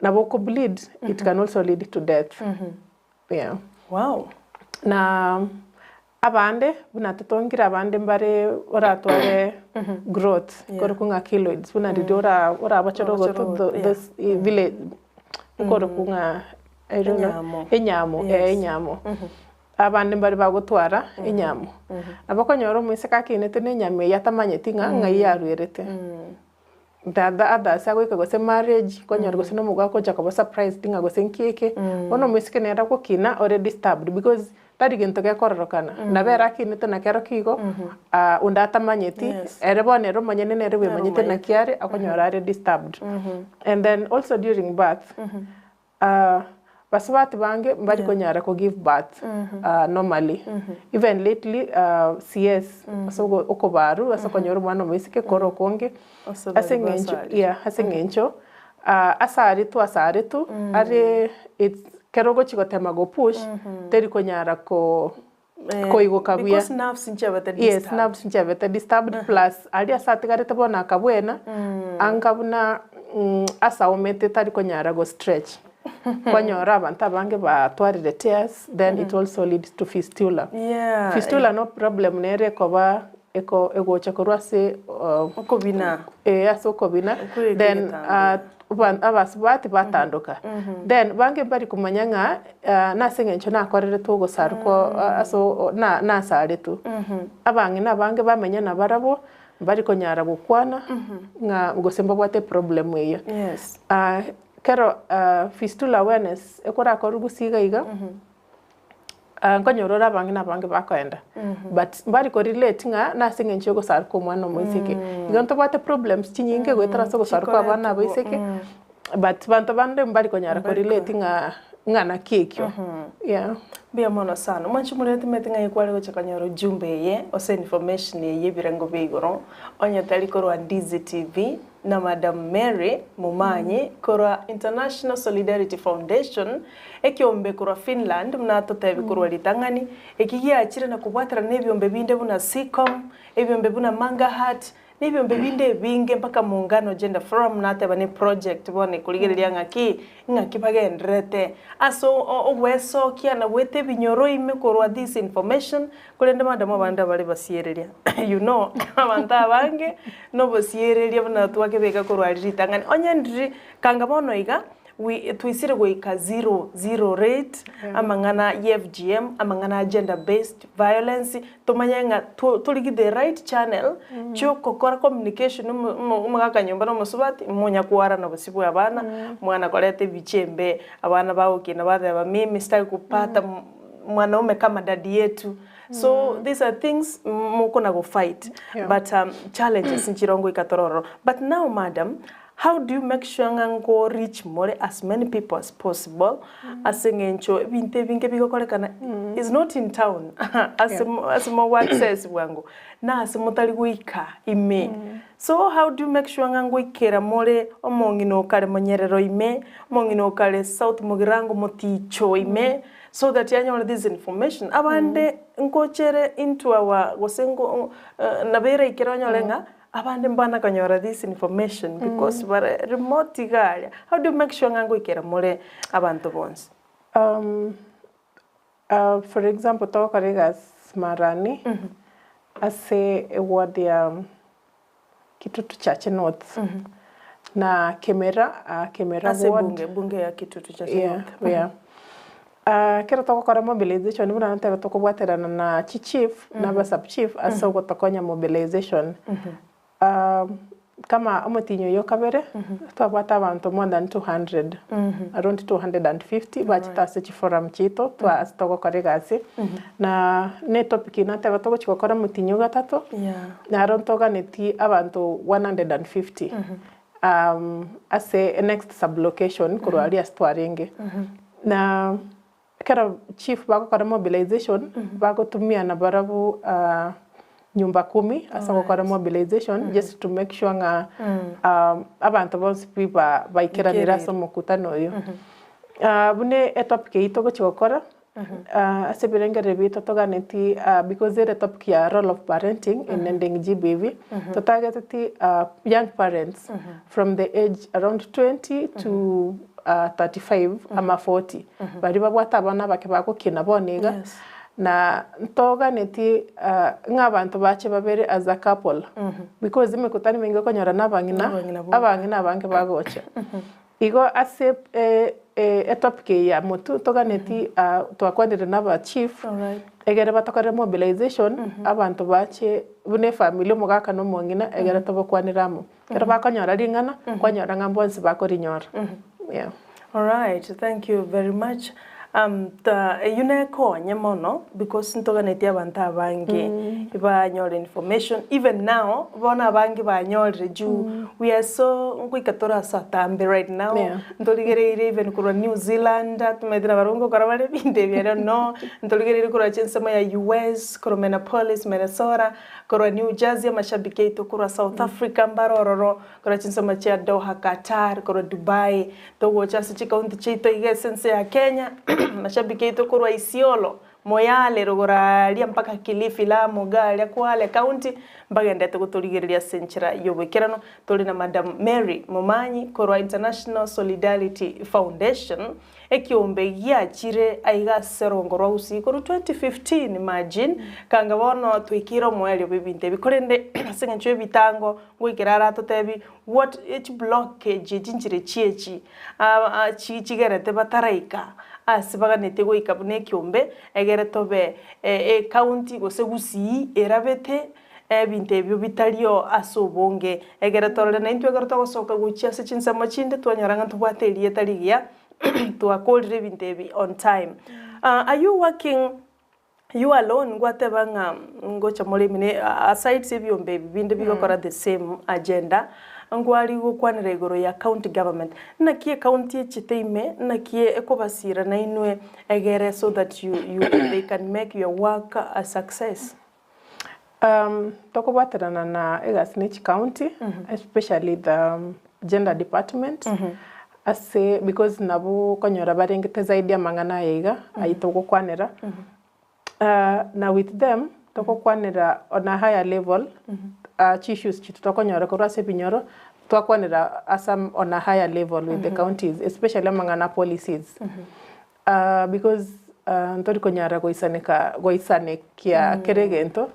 nabo oko bleed it can also lead to death yeah. Wow. Na abande buna totongire abande mbare oratware growth korokwa ng'a keloids buna riria ora orabochore Orabochore ogoto ogoto, yeah. those vile ekorokwa ng'a I don't know Enyamo. enyamo eh Yes. enyamo. Abande mbare bagotwara enyamo. Nabo okonyora omoiseke akinete na enyama eyio atamanyeti ng'a ng'ai yarwerete. The other others agoika gose marriage, okonyora gose na omogaka ogocha koba surprised ng'a gose nki eke, bono omoiseke nere agokina ore disturbed because tari gento gekororokana, nabo ere akinete nakerokio igo, onde atamanyeti, Yes. ere bono ere omonyene nere Nere bwemanyete omanyete. naki are, okonyora are disturbed. And then also during birth, Basubati bange mbari konyara ko give birth normally even lately CS ase okobarwa ase okonyora omwana omoiseke kore okonge ase eng'encho yeah ase eng'encho ase aretwe ase aretwe are it's ekero ogochi gotema go push teri konyara ko koigoka buya. Because nerves nchabete Yes, disturbed. nerves nchabete disturbed plus aria ase atigarete bono akabwena anga buna ase aomete tari konyara go stretch. Kwanyora abanto abange batwarire tears then it also leads to fistula. Fistula no problem nere ekoba eko egocha korwa ase Okobina. eh ase okobina Okoreka then egetambaa. abasubati batandoka. Then bange mbari komanya ng'a Nase engencho nakoreretwe ogosarwa ase nasaretwe, abang'ina abange bamenya nabarabwo, mbari konyara gokwana ng'a gose mbabwate eproblem eyio. Ekero fistula awareness ekorakorwe gose iga iga, nkonyora ore abang'ina abange bakoenda, but mbari ko relate ng'a nase engencho ya ogosarwa kwa omwana omoiseke. Igo ntobwate problems chinyinge goetera ase ogosarwa kwa abana abaiseke. But banto bande mbari konyara ko relate ng'a ng'a naki ekio yeah. Mbuya mono sana. Omwanchi omorero timanyeti ng'ai kware gocha konyora ujumbe eye gose information eye y'ebirengo bia igoro onye tari korwa Ndizi TV na Madam Mary Momanyi korwa International Solidarity Foundation ekiombe korwa Finland buna atotebi korwa ritang'ani eki giachire na kobwaterana nebiombe binde buna Seacom ebiombe buna Mangahat Nebiombe binde ebinge mpaka Muungano Gender Forum nateba ne project bono ekorigereria ng'aki ng'aki bagendererete ase ogwesokia na goeta ebinyoro ime korwa this information korende madam abande abare basiereria you know abanto abange nobosiereria buna twakebeka korwa aria ritang'ani onye ndiri kanga bono iga We twaisire goika zero, zero rate, amang'ana ye FGM, amang'ana a gender based violence, tomanye ng'a to torigie the right channel chiokokora communication omo omo omogaka nyomba na omosubati, monya kwarana bosio bwa abana, mwana koreta ebicha embe, abana bagokina bateba mimi sitaki kupata mwanaume kama daddy yetu. So these are things mokona go fight but challenges nchire ngoika tore ororo. But now madam, How do you make sure ng'a nko reach more as many people as possible ase eng'encho ebinto ebinge bigokorekana is not in town ase ase mogo access bwango na ase motari goika ime so how do you make sure ng'a ngoikera more omong'ina okare monyerero ime omong'ina okare south mugirango moticho ime so that anyore this information abande nkochere into our gose nko nabo eraikere onyore ng'a Abande mbana konyora this information because bare remote iga aria. How do you make sure ng'a ngoikera more abanto bonsi? For example togokora egasi marani ase eward ya Kitutu Chache North na Kemera, Kemera Ase ward. ebunge, ebunge ya Kitutu Chache Yeah, North. yeah. Ekero togokora mobilization buna nateba tokobwaterana na chi chief na aba sub chief ase ogotokonya mobilization. Kama omotinyi oyo okabere twabwate abanto more than 200 around 250 bachete ase chiforum chiaito twa ase togokora egasi na ne etopic nateba togochi gokora omotinyi ogatato naro ntoganeti abanto 150 ase next sub location korwa aria ase twarenge. Na ekero chief bagokora mobilization, bagotumia nabarabwo. nyumba kumi ase ogokora mobilization just to make sure ng'a abanto bonsi pi baikeranire ase omokutano oyio. Buna etopic eyio togochia gokora, ase ebirengererio biaito toganeti because ere etopic ya role of parenting in ending GBV, totageteti young parents from the age around 20 to 35 ama 40, baria babwate abana abake bagokina bono iga, na ntoganeti ng'a abanto bache babere as a couple because emekutano emenge okonyora na abang'ina, abang'ina abange bagocha. Igo ase etopic eye ya motwe toganeti twakwanire na aba chief egere batokorere mobilization abanto bache buna efamiri omogaka na omong'ina egere tobakwanere amo. Ekero bakonyora ring'ana kwanyora ng'a mbonsi bakorinyora yeah. Alright, thank you very much. Ta eyio nekonye mono because ntoganetie abanto abange banyore information even now bono abange banyorire juu we are so ngoika tore ase atambe right now ntorigereire even korwa New Zealand tomaete nabarabwo ngokora bare ebinto ebi I don't know ntorigereire korwa chinsemo ya US korwa Minneapolis Minnesota korwa New Jersey amashabiki aito korwa South Africa mbare ororo Korwa chinsemo chia Doha, Qatar, korwa Dubai, togocha ase chikaunti chiaito iga ase ense ya Kenya, mashabiki aito korwa Isiolo, Moyale, rogoro aaria mpaka Kilifi, Lamu, iga aria Kwale county, mbagenderete gotorigereria ase enchera y'oboikeranu. Tore na Madam Mary Momanyi korwa International Solidarity Foundation, Ekiombe giachire aiga ase orogongo rwa Gusii korwa 2015 imagine, kanga bono twaikeire omoerio bw'ebinto ebi korende ase eng'encho y'ebitango ngoikera aratotebi what echi blockage echi nchire chiechi chigerete bataraika ase baganetie goika buna ekiombe egere tobe ecounty gose Gusii erabete ebinto ebio bitario ase obonge. Ekero torore naintwe ekero togosoka gochia ase chinsemo chinde twanyora ng'a ntobwate erieta rigiya twakorire ebinto ebi on time. Are you working you alone ngwateba ng'a ngocha more ime ne aside ebiombe ebi binde bigokora the same agenda nkwari gokwanera igoro ya county government. Naki ecounty echete ime naki ekobasira nainwe egere so that you you they can make your work a success? Tokobwaterana na egasi ne chicounty especially the gender department ase because nabo okonyora barengete zaidi amang'ana aya iga aywo togokwanera na with them togokwanera on a higher level chi issues chitu tokonyora korwa ase ebinyoro twakwanera ase on a higher level with the counties especially amang'ana a policies. Because ntori konyara goisaneka goisanekia kera egento,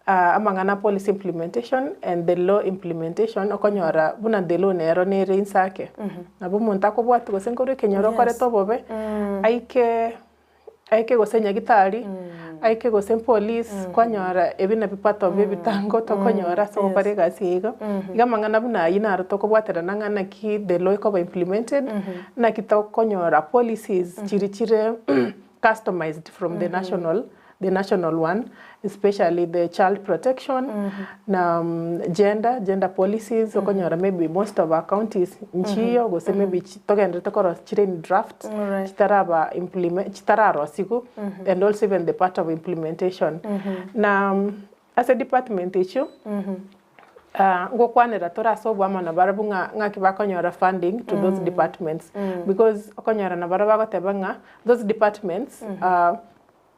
amang'ana a policy implementation and the law implementation okonyora buna the law nero nere inse ake. Nabo omonto akobwatia gose nkorwa ekenyoro okorete obobe, aike aike gose nyagitari, aike gose police, kwanyora ebi nabio part of ebitango tokonyora ase ogokora egasi eye iga. Iga amang'ana buna ayio naro tokobwaterana ng'a naki the law ekoba implemented, Naki tokonyora policies chiria chire customized from the national the national one especially the child protection na gender gender policies okonyora maybe most of our counties nchiyo gose maybe togenderete korosia chire in draft chitaraba implement chitararosiwu and also even the part of implementation na ase department echio Ngokwanera tore ase oboamo nabarabwo ng'a ng'aki bakonyora funding to those departments because okonyora nabarabwo bagoteba ng'a those departments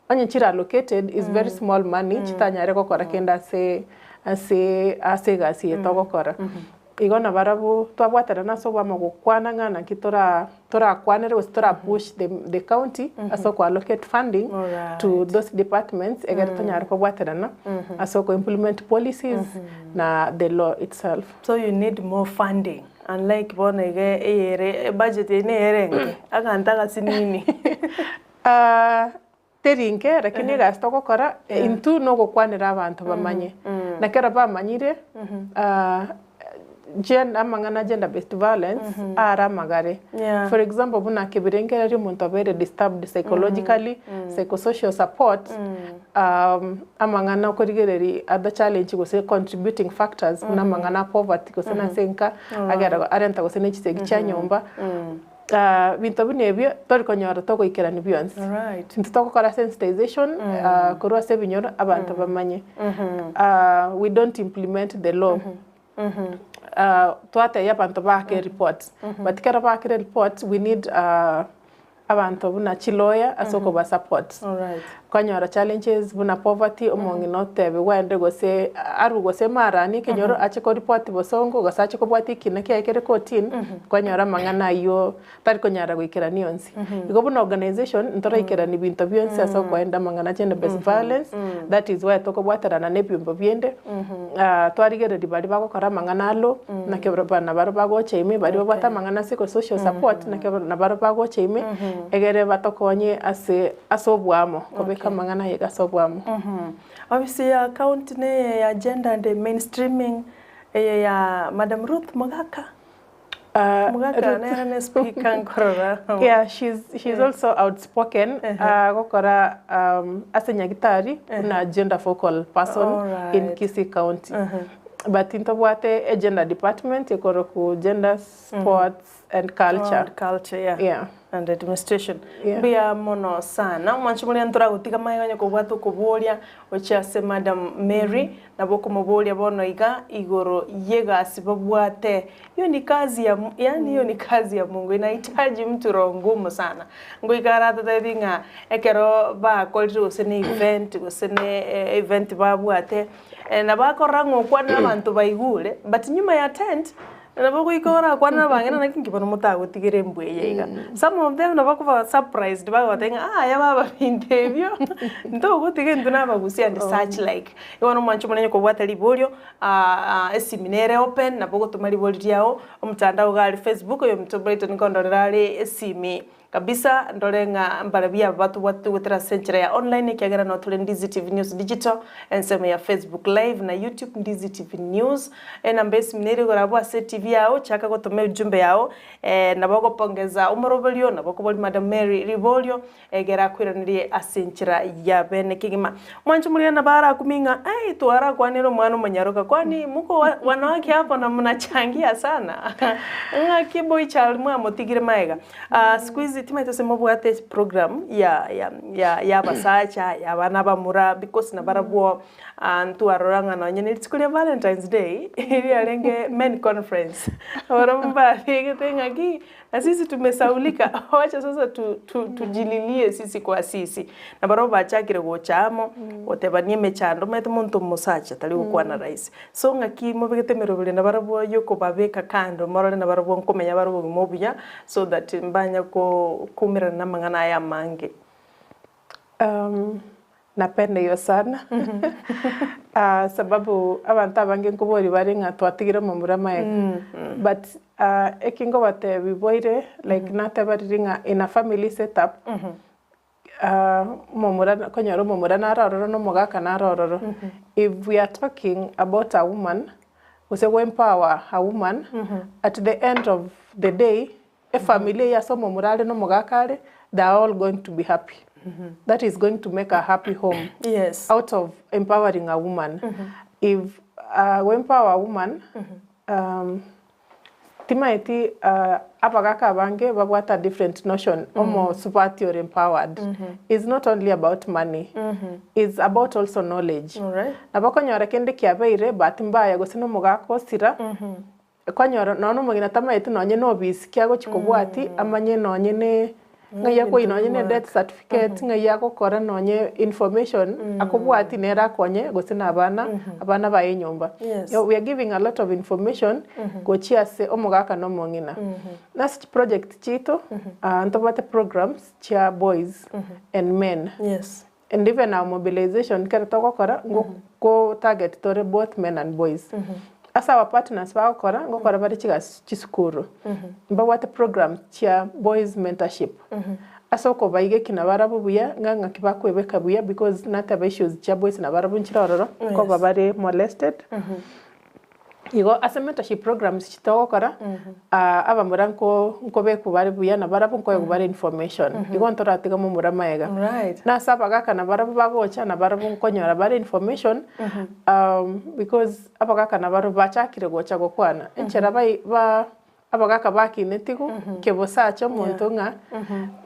onye chire allocated is very small money chitanyare gokora kende ase ase ase egasi eye togokora. Igo nabarabwo twabwaterana ase oboamo gokwana ng'a naki tora torakwanere gose tora push the the county ase oko allocate funding to those departments egere tonyare kobwaterana ase oko implement policies na the law itself. So you need more funding unlike bono iga eyere ebudget eye neyere enke aganto agasinini. Teri inke, lakini egasi togokora, intwe nogokwanera abanto bamanye. Na ekero bamanyire, gender amang'ana a gender based violence are amagare. For example buna kebirengererio omonto abeire disturbed psychologically, psychosocial support, amang'ana okorigereria other challenge gose contributing factors buna amang'ana a poverty gose nase enka, agera arenta gose ne chisegi chia nyomba. Binto buna ebio tori konyora togoikerania bionsi. Intwe togokora sensitization korwa ase ebinyoro abanto bamanye. We don't implement the law. Twatebia abanto baake report, but ekero baakire report we need abanto buna chilawyer ase okoba support. Kwanyora challenges buna poverty, omong'ina otebigwa aende gose arwe gose emarani ekenyoro ache koripoti bosongo gose ache kobwatia ekina kiaye kere kotini, kwanyora amang'ana aywo tari konyara goikerania onsi. Igo buna organization ntoraikerani binto bionsi ase okoenda amang'ana gender based violence, that is why tokobwaterana na ebiombe biende, twarigereria baria bagokora amang'ana alo, naki nabaria bagocha ime, baria babwate amang'ana ase social support, naki nabaria bagocha ime, egere batokonye ase ase oboamo, kobeka amang'ana aye iga ase oboamo. Ofisi ya county neye ya gender and mainstreaming eye ya Madam Ruth Mogaka. Mogaka Ruth- nere ne speaker nkorora. Yeah, she's also outspoken agokora ase Nyagitari buna gender focal person in Alright. Kisii County. But ntobwate e gender department ekorokwa gender sports and culture. And culture, yeah. Yeah. And administration. Yeah. Mbuya mono sana. Omwanchi moria ntoragotiga magega onye kobwate okoboria gochia ase Madam Mary, nabo okomoboria bono iga igoro y'egasi babwate. Hiyo ni kazi ya yaani hiyo ni kazi ya Mungu inahitaji mtu roho ngumu sana. Ngoika aratotebi ng'a ekero bakorire gose ne event gose ne event babwate, nabo akorora ng'a okwanire abanto baigure, but nyuma ya tent, Nabo goika orakwane nabang'ina naki inki bono motagotigera embwa eye iga. Some of them nabo bakoba surprised bagoteba ng'a aye baba binto ebio ntogotiga intwe nabagusia and such like. Igo bono omwancho omonene kobwate riborio esimi nere open nabo ogotoma ribori riao omotandao iga aria Facebook oyo omonto Brighton nkondorera are esimi. Kabisa ndore ng'a mbarabwo aba batobwatete goetera ase enchera ya online ekiagera noo tore Ndizi TV News Digital, ensemo ya Facebook Live na YouTube Ndizi TV News. Enamba y'esimi nere igoro abwo ase TV yao, chaka gotoma ejumbe yao nabo ogopongeza omoroberio, nabo okoboria Madam Mary riborio egere akoiranerie ase enchera ya bene kegima. Mwanche moria nabo arakumie ng'a ai twarakwanere omwana omonyaroka kwani mko wanawake hapo na mnachangia sana ng'aki boy child mwamotigire maega. Siku hizi timanyete ase mobwate program ya ya ya ya abasacha, ya abana abamura because nabarabwo ntwarora ng'a nonye ne rituko ria Valentine's day riarenge men conference, barabwo mbabegete ng'aki na sisi tumesaulika wacha sasa tu tu tujililie sisi kwa sisi. Nabarabwo bachakire gocha amo, gotebania emechando omanyete omonto omosacha tari gokwana rahisi. So ng'aki mobegete emeroberio nabarabwo yokobabeka kando morore nabarabwo nkomenya bare obogima obuya so that mbanya koumerana namang'ana aya amange. Napenda hiyo sana sababu abanto abange nkoboria bare ng'a twatigire omomura amaega but eki nkobatebia boire like nateba riria ng'a in a family set up Omomura konyora omomura nare ororo na omogaka nare ororo, if we are talking about a woman, gose go empower a woman, at the end of the day, efamiri eyio ase omomura are na omogaka are, they are all going to be happy. That is going to make a happy home out of empowering a woman. If go empower a woman, Timaeti abagaka abange babwate a different notion omosubati ore empowered is not only about money is about also knowledge. Nabo okonyora kende kiabeire bahati mbaya gose na omogaka osira okonyora nonya omong'ina tamaeti nonye na obisi ki agochi kobwati amanye nonye ne Ng'ai akoyia nonye ne death certificate, ng'ai agokora nonye information akobwati nere akonye gose na abana, abana baye enyomba. Yes. We are giving a lot of information gochia ase omogaka na omong'ina. Nase chiproject chiaito, ntobwate programs chia boys and men. Yes. And even our mobilization ekero togokora, ngo go target tore both men and boys. Ase our partners bagokora, ngokora bare chigasi chisukuru, mbabwate programs chia boys mentorship. Ase okobaiga ekina barabwo buya, ng'a ng'aki bakoebeka buya because nateba issues chia boys nabarabwo nchire ororo, nkoba bare molested. Igo ase mentorship programs echi togokora, abamura nko nkobekwa bare buya na barabwo nkoegwa bare information. Igo ntoratiga momura magega. Right. Na ase abagaka nabarabwo bagocha nabarabwo nkonyora bare information, because abagaka nabarabwo bachakire gocha gokwana, enchera bai ba. Abagaka bakinetigwe kebosacha omonto ng'a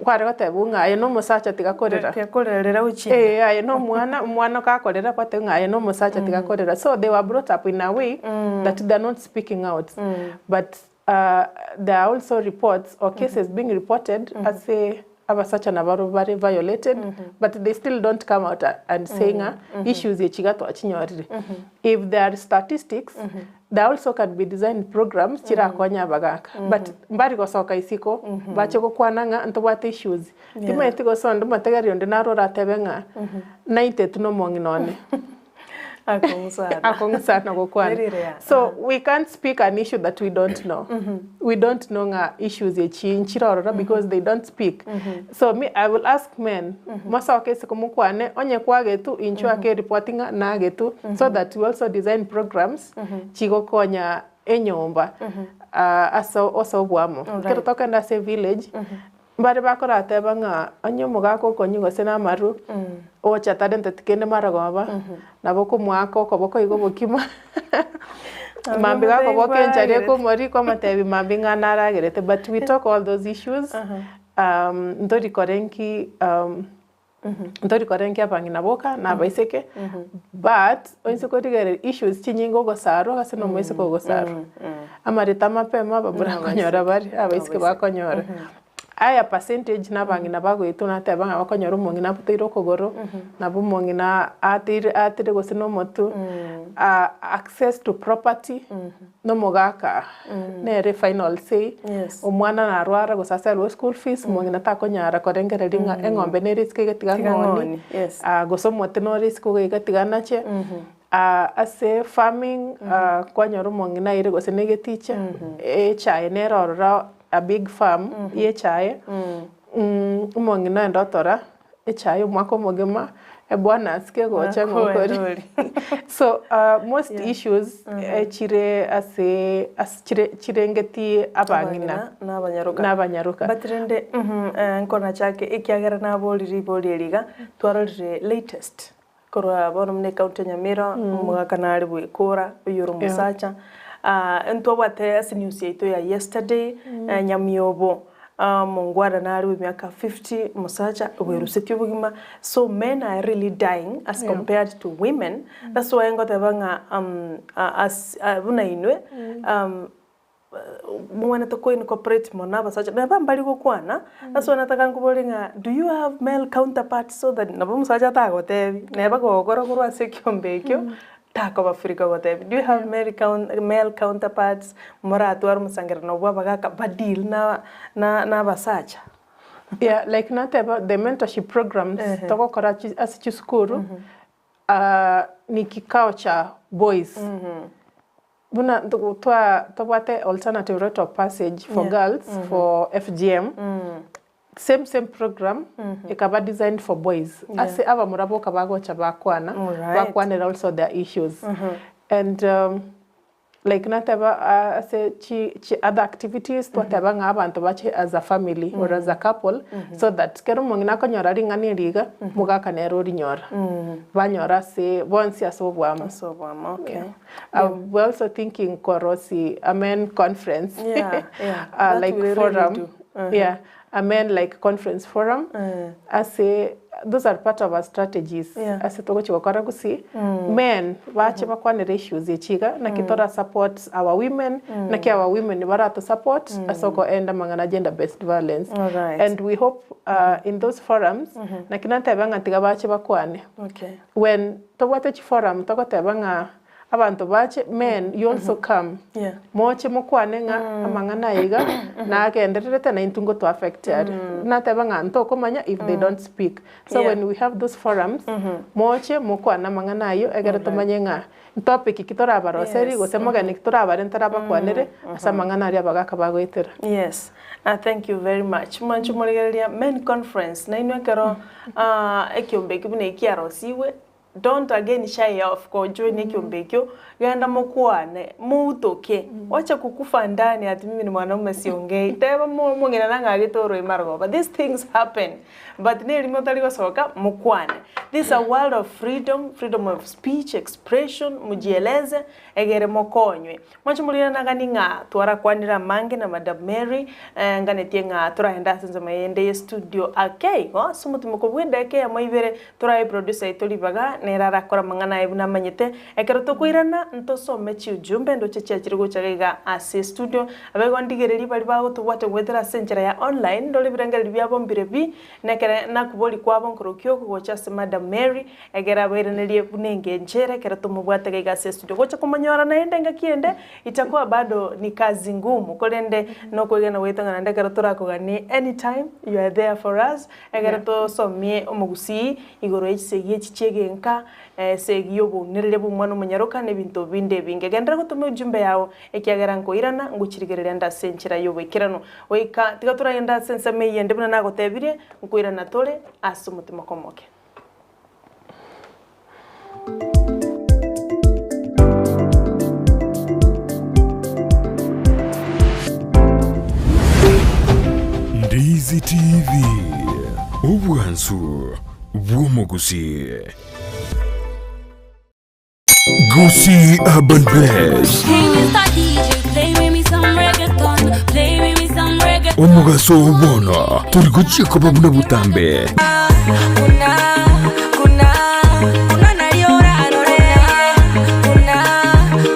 kware gotebwa ng'a aye na omosacha tiga korera. Tiga korera rera gochia. Ee aye na omwana, omwana gakorera gwateba ng'a aye na omosacha tiga korera. So they were brought up in a way that they are not speaking out. But there are also reports or cases being reported ase abasacha nabarobwo bare violated but they still don't come out and say ng'a issues echi iga twachinyorire. If there are statistics, There also can be designed programs chirakonye abagaka but mbari gosoka isiko bache gokwana ng'a ntobwate issues. Timanyeti gose onde omotegereri onde naro oratebe ng'a naintetwe na omong'ina one. Akong'u sana. Akong'u sana gokwana. Very rare. So we can't speak an issue that we don't know. We don't know ng'a issues echi nchire ororo because they don't speak. So me I will ask men, mosoke isiko mokwane onye kwagetwe inchuo ake eripoti ng'a nagetwe so that we also design programs chigokonya enyomba ase ase oboamo. Ekero tokogenda ase evillage, mbare bakorateba ng'a onye omogaka okonywa gose na amarwa, ocha tarenteti kende marogoba, nabo okomoaka okoboko igo obokima, mambia gakoboka enchara ekomori kwamotebia mambia ng'a naragerete but we talk all those issues, ntori kore nki. Ntori korengia abang'ina boka na abaiseke, but oise korigereria issues chinyinge ogosarwa ase na omoiseke ogosarwa. Amarita amapema abamura nkonyora bare, abaiseke bakonyora. Aya percentage na abang'ina bagoetwa nateba ng'a bakonyora omong'ina abutoire okogoro, nabo omong'ina ateire atire gose na omotwe, access to property. Nomogaka nere final say, omwana narwara gose aserwe school fees, omong'ina takonyara korengereria ng'a eng'ombe nere isiko egetiga Tiga ng'oni, ng'oni, yes. gose omote nore isiko iga tiga nache, ase farming kwanyora omong'ina aire gose na egeticha, echae nere ororo a big farm ya echae, omong'ina oenda otora. Echae omwaka omogima, ebonus kegocha ng'a okore. So most issues chire ase ase chire chirengeti abang'ina na abanyaroka. na abanyaroka. But rende nkonachake ekiagera naborire ribori eri iga, twarorire latest korwa bono buna ecounty ya Nyamira, omogaka nare bwekora, oyio ore omosacha, ntwabwate ase news yaito ya yesterday, Nyamiobo. Omongwana nare bw'emiaka 50, omosacha bwerusetie obogima, so men are really dying as compared to women, that's why ngoteba ng'a as buna inwe mobwenerete ko incorporate mono abasacha, neba mbari gokwana, that's why nataka nkobore ng'a do you have male counterparts so that nabo omosacha atagotebi, neba gokora korwa ase ekiombe ekio, Takoba free kogotebia, do you have male coun male counterparts moratware omosangererekano bwa abagaka ba deal na na na abasacha? Yeah, like nateba the mentorship programs togokora chi ase chisukuru ni kikao cha boys. Buna ntogo twa tobwate alternative rite of passage for girls for FGM. Same same program ekaba designed for boys ase abamura boka bagocha bakwana bakwanera also their issues and like nateba ase chi chi other activities twateba ng'a abanto bache as a family or as a couple so that kera omong'ina akonyora ring'ana eri iga mogaka nere orinyora banyora ase bonsi ase oboamo. Ase oboamo okay. We're also thinking korosi a men conference Yeah, yeah. That like we really forum do. Yeah, a men like conference forum ase those are part of our strategies Yeah. ase togochi gokora gusii men bache bakwanere issues echi iga naki tora support our women naki our women barato support ase okoenda amang'ana gender based violence Alright. and we hope in those forums naki nateba ng'a tiga bache bakwane Okay. when tobwate chiforum togoteba ng'a Abanto bache, men, you also come, Yeah. moche mokwane ng'a amang'ana aya iga nagendererete na intwe ngoto affect are. Nateba ng'a ntokomanya if they don't speak. So Yeah. when we have those forums, moche mokwane amang'ana ayio egere tomanye ng'a ntopic ki torabaroseri Yes. gose mogeni ki torabarente rabakwanere ase amang'ana aria abagaka bagoetera. Yes, thank you very much. Mwanche morigereria men conference nainwe ekero ekiombe eki buna ekiarosigwe. Don't again shy off kojoin ekiombe ekio, genda mokwane, moutoke, wacha kukufa ndani ati mimi ni mwanaume siongei, teba omong'ina nang'agete oroime arogoba, these things happen but nerimo otari gosoka mokwane. This is a world of freedom, freedom of speech, expression, mujieleze egere mokonywe. Mwanche morire nagani ng'a twarakwanire amange na Madam Mary, nganetie ng'a toragende ase ensemo eyende ye studio ake igo, ase omotimoko bw'edakika eyemo ibere torae producer yaito ribaga nere arakore amang'ana aye buna amanyete. Ekero tokoirana ntosome chiujumbe ndoche chiachire gocha iga iga ase estudio, abaigo ndigererie baria bagotobwata goetera ase enchera ya online, ndore ebirengererio biabo mbire pi, nekere nakobori kwabo nkorokio ogocha ase Madam Mary, Ekero abairanerie buna engencho ere ekero tomobwate gaiga ase estudio gocha komonyora naende engaki ende itakuwa bado ni kazi ngumu korende nokwegena gwaito ng'a naende ekero torakoganie anytime you are there for us ekero tosomie omogusii igoro ye chisegi echi chiegenka esegi ya obounereria bwa omwana omonyaroka na ebinto binde ebinge. Genderera gotoma ujumbe yao ekiagera nkoirana ngochirigereria ande ase enchera yoboikeranu. Goika tiga toragende ase ensemo eyende buna nagotebirie nkoirana tore ase omotimoko omoke. Ndizi TV, obwansu bw'omogusii. Gusii Urban Blaze. Hey, Mr. DJ, play with me some reggaeton. Play with me some reggaeton. Omogaso oo bono tori gochia koba buna botambe.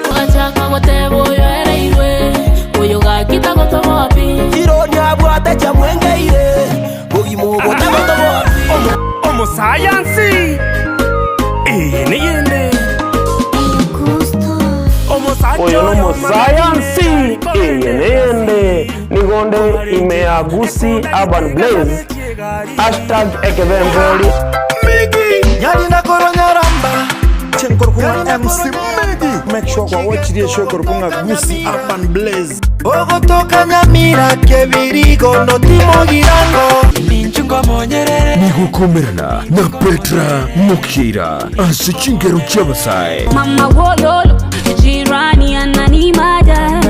Ogachaka goteba oyo ereirwe, oyo gaki tagotoboa pi. Chiroria abwate chiamwengeire, bogima obo tagotoboa pi. Omosayansi, eye neyende. Oyo nomosayansi, eye neyende. Nigo nde ime ya Gusii Urban Blaze, hashtag ekebemberi. Nyarina koronyaramba. Chenkorokong'a MC Medi. Make sure kwa watch show korokong'a Gusii Urban Blaze. Ogotoka Nyamira kebirigo notimogirango. Nigokomerana na Petra Mokira ase chingero chi'abasae. Mama wololo, jirani ananimada,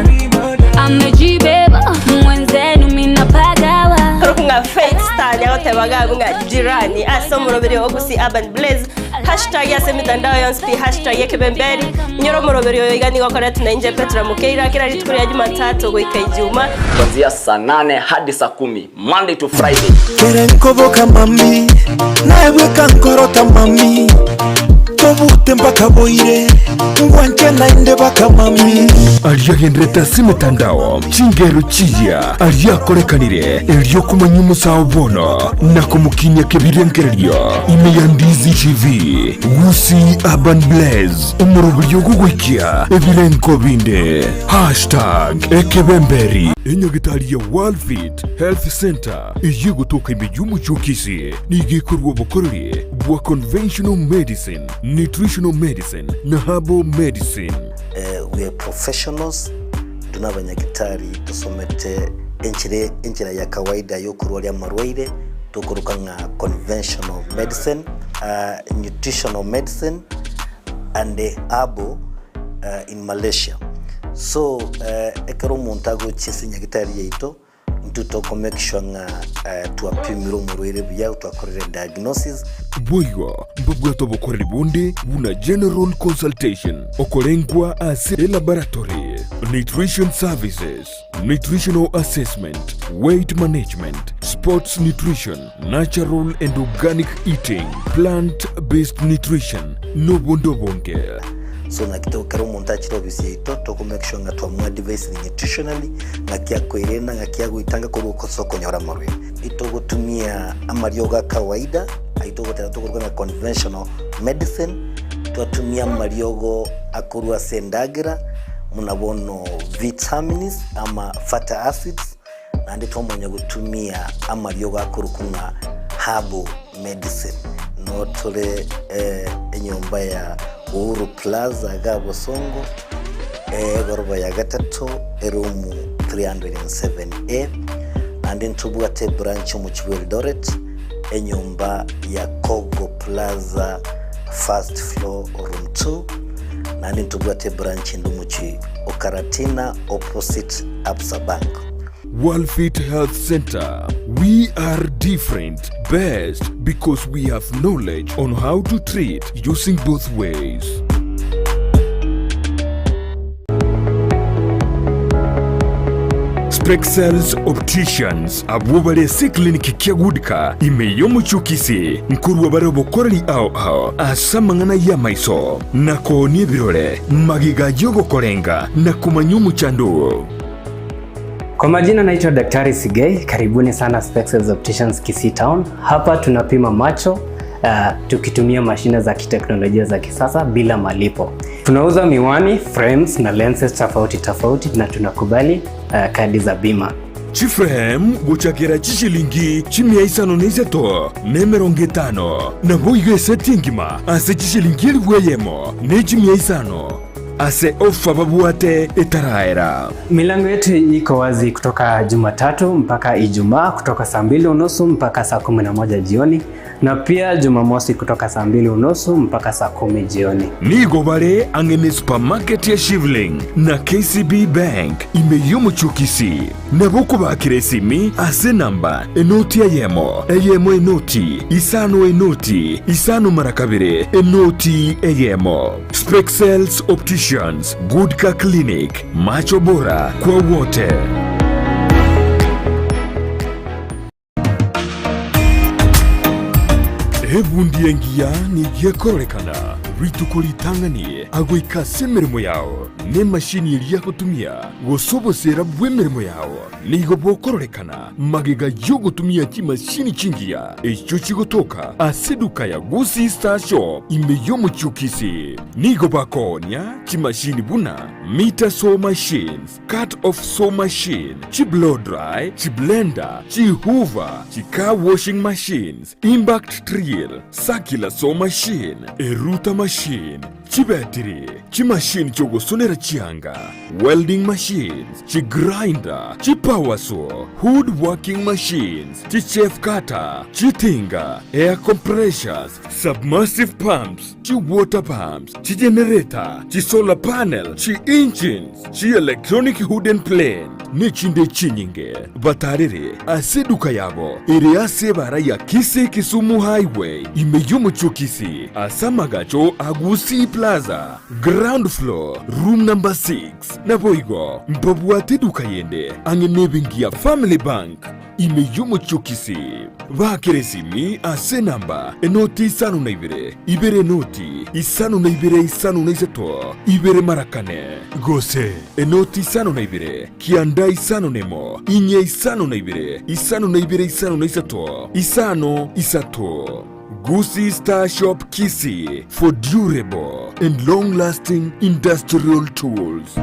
amejibeba mwenzenu minapagawa. Korokong'a Faith Star nyagotebaga abwo ng'a jirani ase omoroberi o Gusii Urban Blaze hashtag ase emitandao yonsi pi hashtag ekebemberi inyore omoroberi oyo iga nigo okoretwe na inche Petra Mokeira kera rituko ria Jumatatu goika Ijuma. Kuanzia saa nane hadi saa kumi Monday to Friday. Kere nkoboka mami, naye bweka nkorota mami, tobute mpaka boire, ngwanche naende baka mami. Aria agenderete ase emetandao, chingero chiya aria akorekanire erio komanya omosao bono na komokinia kebirengererio ime ya Ndizi TV, Gusii Urban Blaze, omoroberio ogogoikia ebirengo binde. Hashtag ekebemberi. Enyagitari ya Worldfit Health Center eyio egotoka ime y'omochie o Kisii nigo ekorua obokoreri bwa conventional medicine, nutritional medicine na herbal medicine. We are professionals, intwe nabanyagitari tosomete enchera enchera ya kawaida yokorwaria amarwaire tokoroka ng'a conventional medicine, nutritional medicine and herbal in Malaysia. So ekero omonto agochia ase enyagitari yaito, Intwe toko make sure ng'a twapimire omorwaire buya, twakorire diagnosis. Boigo mbabwate obokoreri bonde buna general consultation, okorengwa ase elaboratory, nutrition services, nutritional assessment, weight management, sports nutrition, natural and organic eating, plant based nutrition, nobonde obonge. So naki to ekero omonto achire ofisi yaito toko make sure ng'a twamoadvisire nutritionally ng'aki akoirena ng'aki agoitanga korwa ase okonyora amarwaire. Itogotumia amariogo a kawaida ayio togoteba tokoruga ng'a conventional medicine, twatumia amariogo akorwa ase endagera buna bono vitamins ama fatty acids, Naende twamanya gotumia amariogo akorokwa ng'a herbal medicine. Noo tore enyomba ya Uhuru Plaza igaa Bosongo, egoroba ya gatato, eroom 307A. Naende ntobwate ebranch omochie bwa Eldoret, enyomba ya Kogo Plaza. first floor room 2, naende ntobwate ebranch ende omochie o Karatina opposite Absa Bank. Walfit Health Center, we are different, best because we have knowledge on how to treat using both ways. Spexels Opticians abwo bare ase eclinic kia Goodcar ime y'omochie o Kisii nkorwa bare obokoreri ao ao ase amang'ana y'amaiso na koonia ebirore magega y'ogokorenga na komanya omochando oo. Kwa majina naitwa Daktari Sigei, karibuni sana Spexels Opticians Kisii Town. Hapa tunapima macho uh, tukitumia mashine za kiteknolojia za kisasa bila malipo. Tunauza miwani, frames na lenses tofauti tofauti na tunakubali uh, kadi za bima. Chiframe gochakera chishilingi chimia isano na isato na emerongo etano, naboigo eseti engima ase chishilingi elifu eyemo ne chimia isano. Ase ofa babwate etaraera. Milango yetu iko wazi kutoka Jumatatu mpaka Ijumaa kutoka saa mbili unusu mpaka saa 11 jioni na pia Jumamosi kutoka saa mbili unusu mpaka saa kumi jioni. Nigo bare ang'e ne supermarket ya Shivling na KCB Bank ime y'omochie o Kisii. Nabo okobakera esimi ase enamba enoti eyemo, eyemo enoti, isano enoti, isano mara kabere, enoti eyemo. Spexels Opticians, Good Car Clinic, macho bora kwa wote. Ebundi engiya nigo ekororekana rituko ritang'ani agoika ase emeremo yao, na emashini eria agotumia, gose oboseera bw'emeremo yao nigo bokororekana magega y'ogotumia chimashini chingiya echio chigotoka ase eduka ya Gusii Star Shop ime y'omochie o Kisii. Nigo bakoonia chimashini buna meter saw machines, Cut off saw machine, chi blow dry, chi blender, chi hoover, chi car washing machines, impact drill, circular saw machine, eruta machine, chibetiri, chimachine chiogosonera chianga, welding machines, chi grinder, chi power saw, wood working machines, chi chaff cutter, chitinga, air compressors, submersive pumps, chi water pumps, chi generator, chi solar panel, chi engines, chi electronic wooden plane, nechinde chinyinge. Batarere ase eduka yabo ere ase ebara ya Kisii Kisumu Highway ime y'omochie o Kisii ase amagacho a Gusii Plaza, ground floor, room number 6. Naboigo mbabwate eduka yende ang'e nebenki ya Family Bank. Ime y'omochie o Kisii, baakera esimi ase enamba enoti isano na ibere, ibere enoti isano na ibere isano na isato, ibere mara kane, gose enoti isano na ibere, kianda isano na emo, inye isano na ibere, isano na ibere isano na isato, isano isato. Gusii Star Shop Kisii for durable and long lasting industrial tools.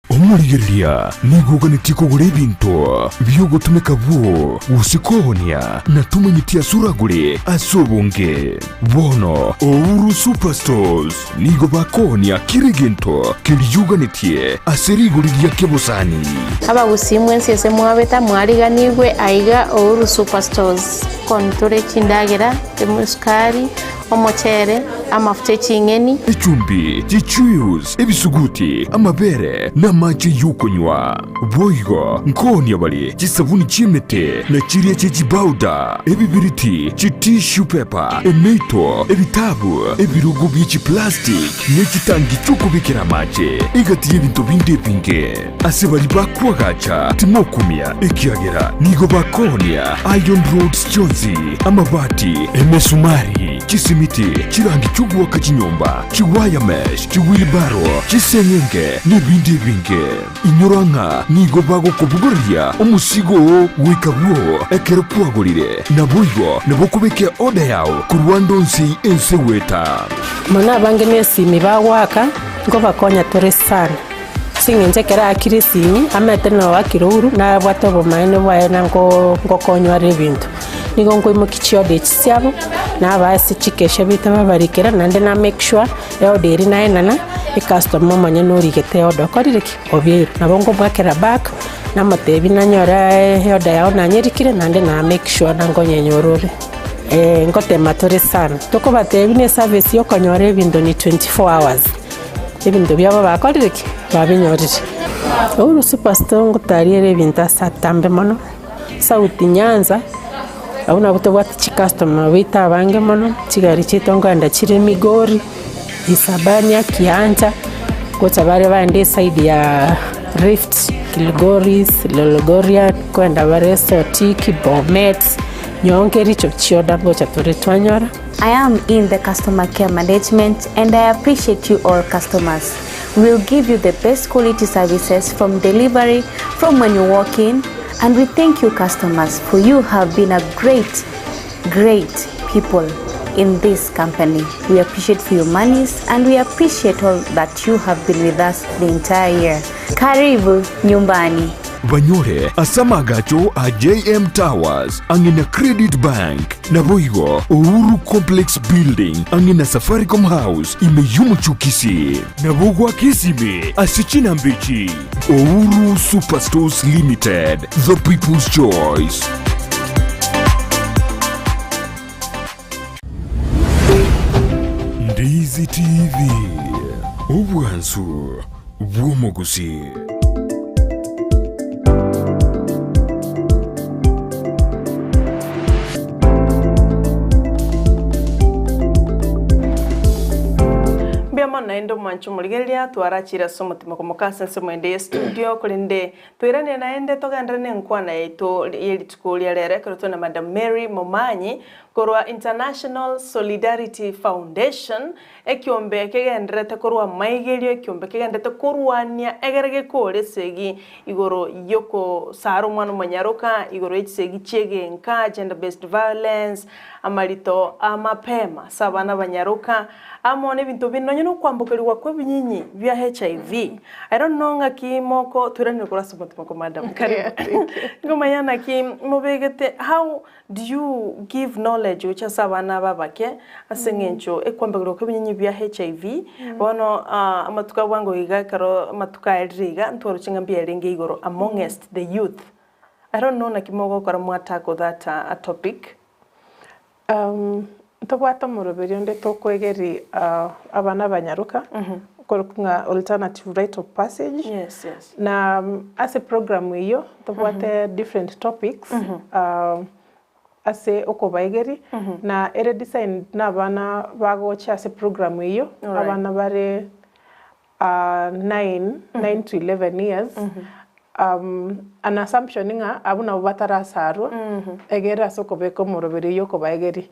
Omorigereria nigo oganetie kogora ebinto bi'ogotumeka bwoo gose koonia, na tomanyeti ase oragore ase obonge. Bono Ouru Superstores nigo bakoonia kera egento keria oganetie ase rigori ria kebosani. Abagusii mwensi ase mwabeta mwariganigwe aiga Ouru Superstores. Kontore chindagera, esukari, Omochere, amafuta e ching'eni. Echumbi, chichuius, ebisuguti, amabere, na amache y'okonywa. Boigo nkoonia bare chisabuni chi'emete, na chiria chie chibauda, ebibiriti, chitissue paper, emeito, ebitabu, ebirogo bie chiplastic, ne chitangi chi'okobekera amache, egati y'ebinto binde ebinge. Ase baria bakoagacha timokumia, ekiagera nigo bakoonia iron rods chionsi, amabati, emesumari, chisimiti, chirangi chi'ogoaka chinyomba, chiwire mesh, chiwheelbarrow, chiseng'enge, nebinde ebinge. Inyora ng'a nigo bagokobogoreria omosigo oo goika bwoo ekero kwagorire, naboigo nabo okobeka eorder yao korwa ande onsi ense goeta. Mono abange nesimi bagoaka, nkobakonya tore sana. Ase eng'encho ekero aakire esimi, amaete na oakire ouru, nabwate obomaene bwaye na nko nkokonywa are ebinto. Nigo nkoimokia chiorder echi chiabo, nabaa ase chikesha baito babarikera, naende na make sure, eorder eria naenana, ecustomer omonyene origete eorder okorire ki? Obeire. Nabo nkomoakera back, namotebia nanyora eorder yago nanyerikire, naende na make sure na nkonyenyora ore. Ngotema tore sana. Tokobatebia buna eservice ya okonyora ebinto ni 24 hours, ebinto biabo bakorire ki? Babinyorire. Uhuru Superstore ngotariere ebinto ase atambe mono, South Nyanza, abwo nabwo tobwate chicustomer baito abange mono, chigari chiaito nkoenda chire Migori, Isabania, Kiancha, gocha bare baende eside ya Rift, Kilgoris, Lolgorian, nkoenda bare Sotik, Bomet, nyowe nkericho chioda ngocha tore twanyora. I am in the customer care management and I appreciate you all customers. We will give you the best quality services from delivery from when you walk in and we thank you customers for you have been a great great people in this company. We appreciate for your monies and we appreciate all that you have been with us the entire year. Karibu nyumbani. Banyore ase amagacho a JM Towers ang'e na Credit Bank, naboigo Uhuru Complex Building ang'e na Safaricom House ime y'omochie o Kisii. Nabo goaka esimi ase chinamba echi, Uhuru Superstores Limited, the people's choice. Ndizi TV, obwansu bw'omogusii. Mbuya mono naende omwanche omorigereria twarachire ase omotima komoka ase ensemo ende ye studio korende toirane naende togenderere ne enkwana yaito ye rituko ria rero ekero tore na Madam Mary Momanyi korwa International Solidarity Foundation Ekiombe kegendererete korwa amaigerio, ekiombe kegendererete korwania egere gekoore esegi igoro y'okosara omwana omonyaroka, igoro ye chisegi chi'egenka, gender based violence, amarito a mapema ase abana abanyaroka, amo nebinto binde nonye nokwambokerigwa kw'ebinyinyi bia HIV. I don't know ng'aki moko toiranere korwa ase omotima kwa madam. Karibu. Ngomanya naki mobegete how Do you give knowledge gochia ase abana aba abake ase eng'encho ekwambegerwa kw'ebinyinyi bia HIV bono amatuko a bwango iga ekero amatuko aerire iga ntwaroche ng'a mbiarenge igoro amongst the youth I don't know naki mogokora mwa tackle that topic. Ntobwate omoroberi onde tokoegeria abana abanyaroka okorokwa ng'a alternative rite of passage. Yes, yes. Na ase program eyio ntobwate different topics ase okobaegeria na ere designed na abana bagocha ase program eyio abana bare 9, 9 to 11 years, an assumption ng'a abwo nabwo batarasarwa, egere ase okobeka omoroberi oyio okobaegeria.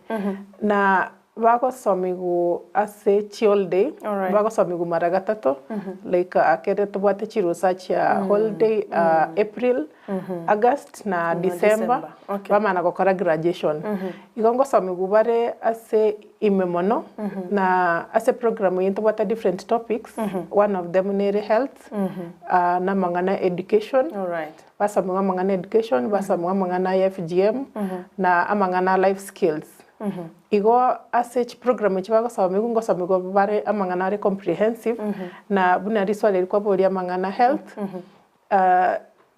Na bagosomigwa ase chiholiday, bagosomigwa mara gatato, like ekere tobwate chirusa chia holiday April, August na December, bamana gokora graduation. Igo ngosomigwa bare ase Ime mono, na ase program eye ntobwate different topics, one of them nere health, na amang'ana ya education, basomigwe amang'ana ya education, basomigwe amang'ana ya FGM, na amang'ana ya life skills. Igo ase chiprogram echi bagosomigwa, ngosomigwa bare amang'ana are comprehensive, na buna riswali eri kwaboria amang'ana health,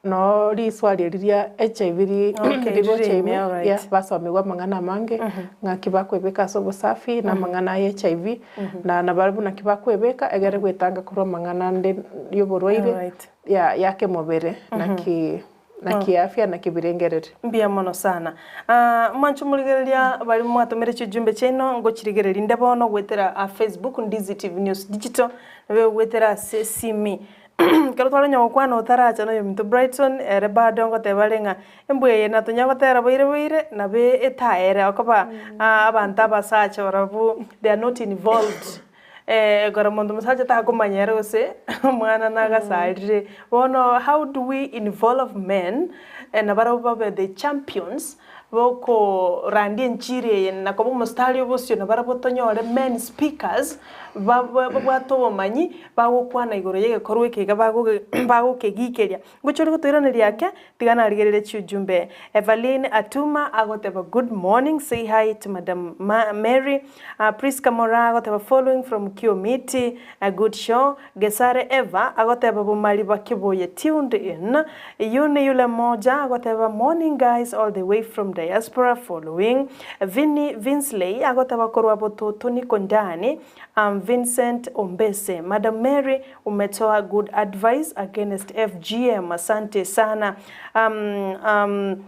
Noo riswali eri ria HIV Okay, rigocha rire ime, ime, alright. yeah, basomigwe amang'ana amange, ng'aki bakwebeka ase obosafi, na amang'ana aya HIV, na nabarabwo naki bakwebeka egere gwetanga korwa amang'ana ande ya oborwaire Alright. ya ya kemobere na ki na kiafya na kibirengererio. Mbuya mono sana. Ah, mwanche morigereria baria mwatomire chijumbe chiaino ngochirigereria inde bono goetera a Facebook Ndizi TV News Digital, nabe goetera ase esimi. Ekero twarenya gokwana otaracha noyominto Brighton, ere bado ngoteba are ng'a embwa eye natonya gotera boire boire nabe etaere okoba abanto abasacha barabwo they are not involved ekero monto mosacha takomanya ere gose omwana nagasarire. Bono how do we involve men nabarabwo babe the champions Bokorandia enchiri eye na koba omositari obosio, na barabwo tonyore men speakers babwate obomanyi bagokwana igoro y'egekorwa eke iga bagokegikeria. Ngochia ore gotoiraneria ake, tiga narigererie chiujumbe. Evaline Atuma agoteba good morning, say hi to madam Mary. Prisca Moraa agoteba following from Kiomiti, a good show. Gesare Eva agoteba Bomariba Kibuye tuned in. Yuni yule moja agoteba morning guys all the way from. diaspora following. Vinny Vinsley agoteba korwa Bototo niko ndani I'm Vincent Ombese. Madam Mary umetoa good advice against FGM asante sana. Um, um,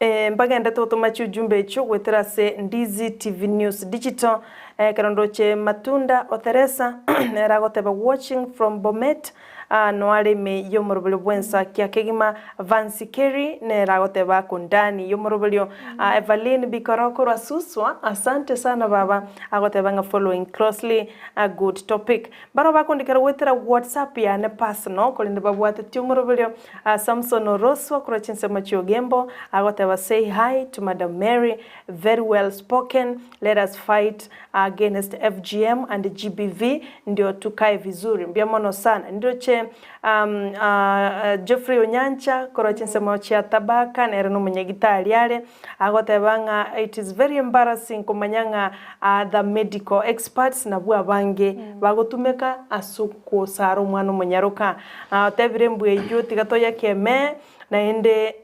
Eh, mbagendete gotoma chiujumbe echio goetera ase Ndizi TV News Digital. Ekero ndoche Matunda o Theresa nere agoteba watching from Bomet ah, noare ime y'omoroberio bw'ensa kia kegima. Vancy Kerry nere agoteba ako ndani y'omoroberio. Ah, Evaline Bikoro korwa Suswa asante sana baba agoteba ng'a following closely a good topic. Barabwo bakondikera goetera WhatsApp yane personal korende babwatetie omoroberio Samson Oroswa korwa chinsemo chi'Ogembo agoteba say hi to Madam Mary very well spoken let us fight against FGM and GBV ndio tukae vizuri mbuya mono sana ndoche Geoffrey Onyancha korwa chinsemo chia Tabaka nere nomonyagitari are Agoteba ng'a it is very embarrassing komanya ng'a the medical experts nabwo abange bagotumeka ase okosara omwana omonyaroka. Otebire mbuya eyio tiga toyekemee naende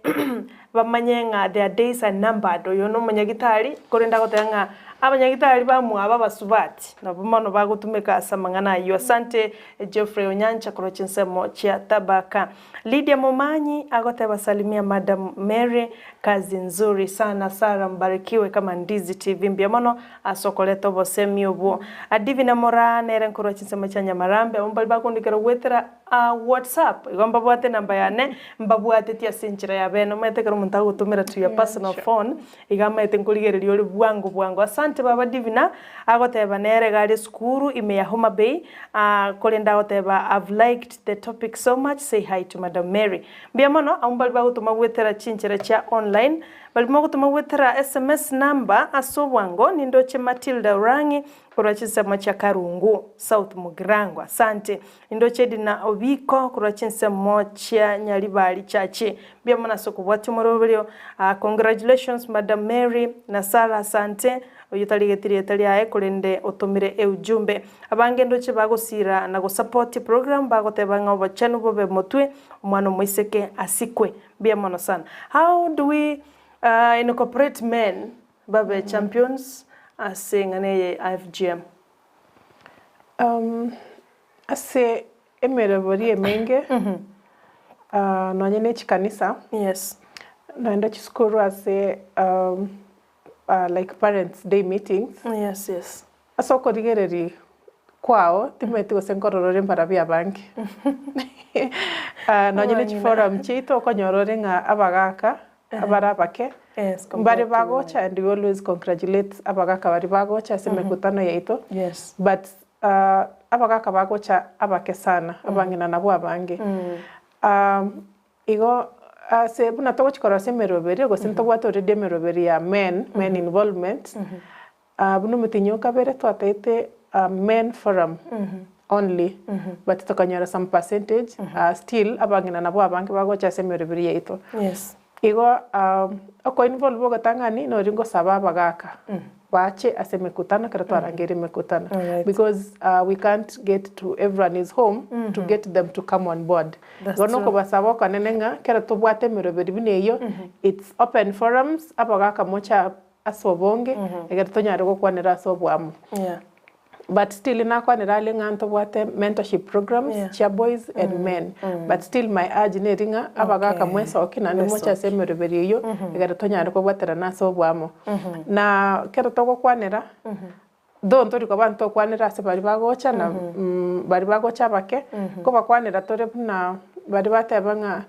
bamanye ng'a their days are numbered. Oyo nomonyagitari korende agoteba ng'a abanyagitari bamwabo abasubati nabwo mono bagotumeka ase amang'ana ayio. Asante Geoffrey Onyancha korwa chinsemo chia Tabaka. Lydia Momanyi agoteba salimia madam Mary kazi nzuri sana Sarah mbarikiwe kama Ndizi TV mbuya mono ase okoreta obosemi obwo. Divina Moraa nere nkorwa chinsemo chia Nyamarambe abwo mbari bakondikera goetera WhatsApp igo mbabwate enamba yane mbabwatetie ase enchera ya bene omanyete ekero omonto agogotomera to your personal phone Iga amaete nkorigereria ore bwango bwango. Asante baba Divina agoteba nere iga are esukuru ime ya Homa Bay ah korende agoteba I've liked the topic so much say hi to Madam Mary. Mbuya mono abwo mbari bagotoma goetera chinchera chia online bari mogotoma goetera sms number ase obwango nindoche Matilda Orang'i korwa chinsemo chia Karungu South Mugirango asante. Nindoche Edina Obiko korwa chinsemo chia Nyaribari Church. Mbuya mono ase okobwatia omoroberio. Congratulations Madam Mary na Sarah asante oyio tarigeti rieta riaye korende otomire eujumbe. Abange ndoche bagosira na gosupport eprogram bagoteba ng'a obochenu bobe motwe omwana omoiseke asikwe. Mbuya mono sana. How do we incorporate men babe champions ase eng'ana eye ya FGM? Ase emerobori emenge, nonye ne chikanisa, naende chisukuru ase like parents day meetings, ase okorigereria kwao timanyeti gose nkorora ore mbarabwo abange. Nonye ne chiforum chiaito okonyora ore ng'a abagaka abare abake mbare bagocha and we always congratulate abagaka baria bagocha ase emekutano yaito but abagaka bagocha abake sana abang'ina nabwo abange. Igo ase buna togochi korosia emeroberi gose ntobwate already emeroberi ya men, men involvement, buna omotienyi o kabere twataete men forum only but tokanyora some percentage still abang'ina nabwo abange bagocha ase emeroberi yaito. Igo oko involve ogotang'ani nori ngosaba abagaka bache ase emekutano ekero twarangeire emekutano because we can't get to everyone is home to get them to come on board. Igo nokobasaba okonene ng'a ekero tobwate emeroberi buna eyio it's open forums abagaka moche ase obonge egere tonyare gokwanera ase oboamo. But still nakwanera aria ng'a ntobwate mentorship programs chia boys and men but still my urge neri ng'a abagaka mwesoki naende moche ase emeroberi eyio egere tonyare kobwaterana ase oboamo. Na ekero togokwanera though ntori koba ntokwanera ase baria bagocha na baria bagocha abake, nkobakwanera tore buna baria bateba ng'a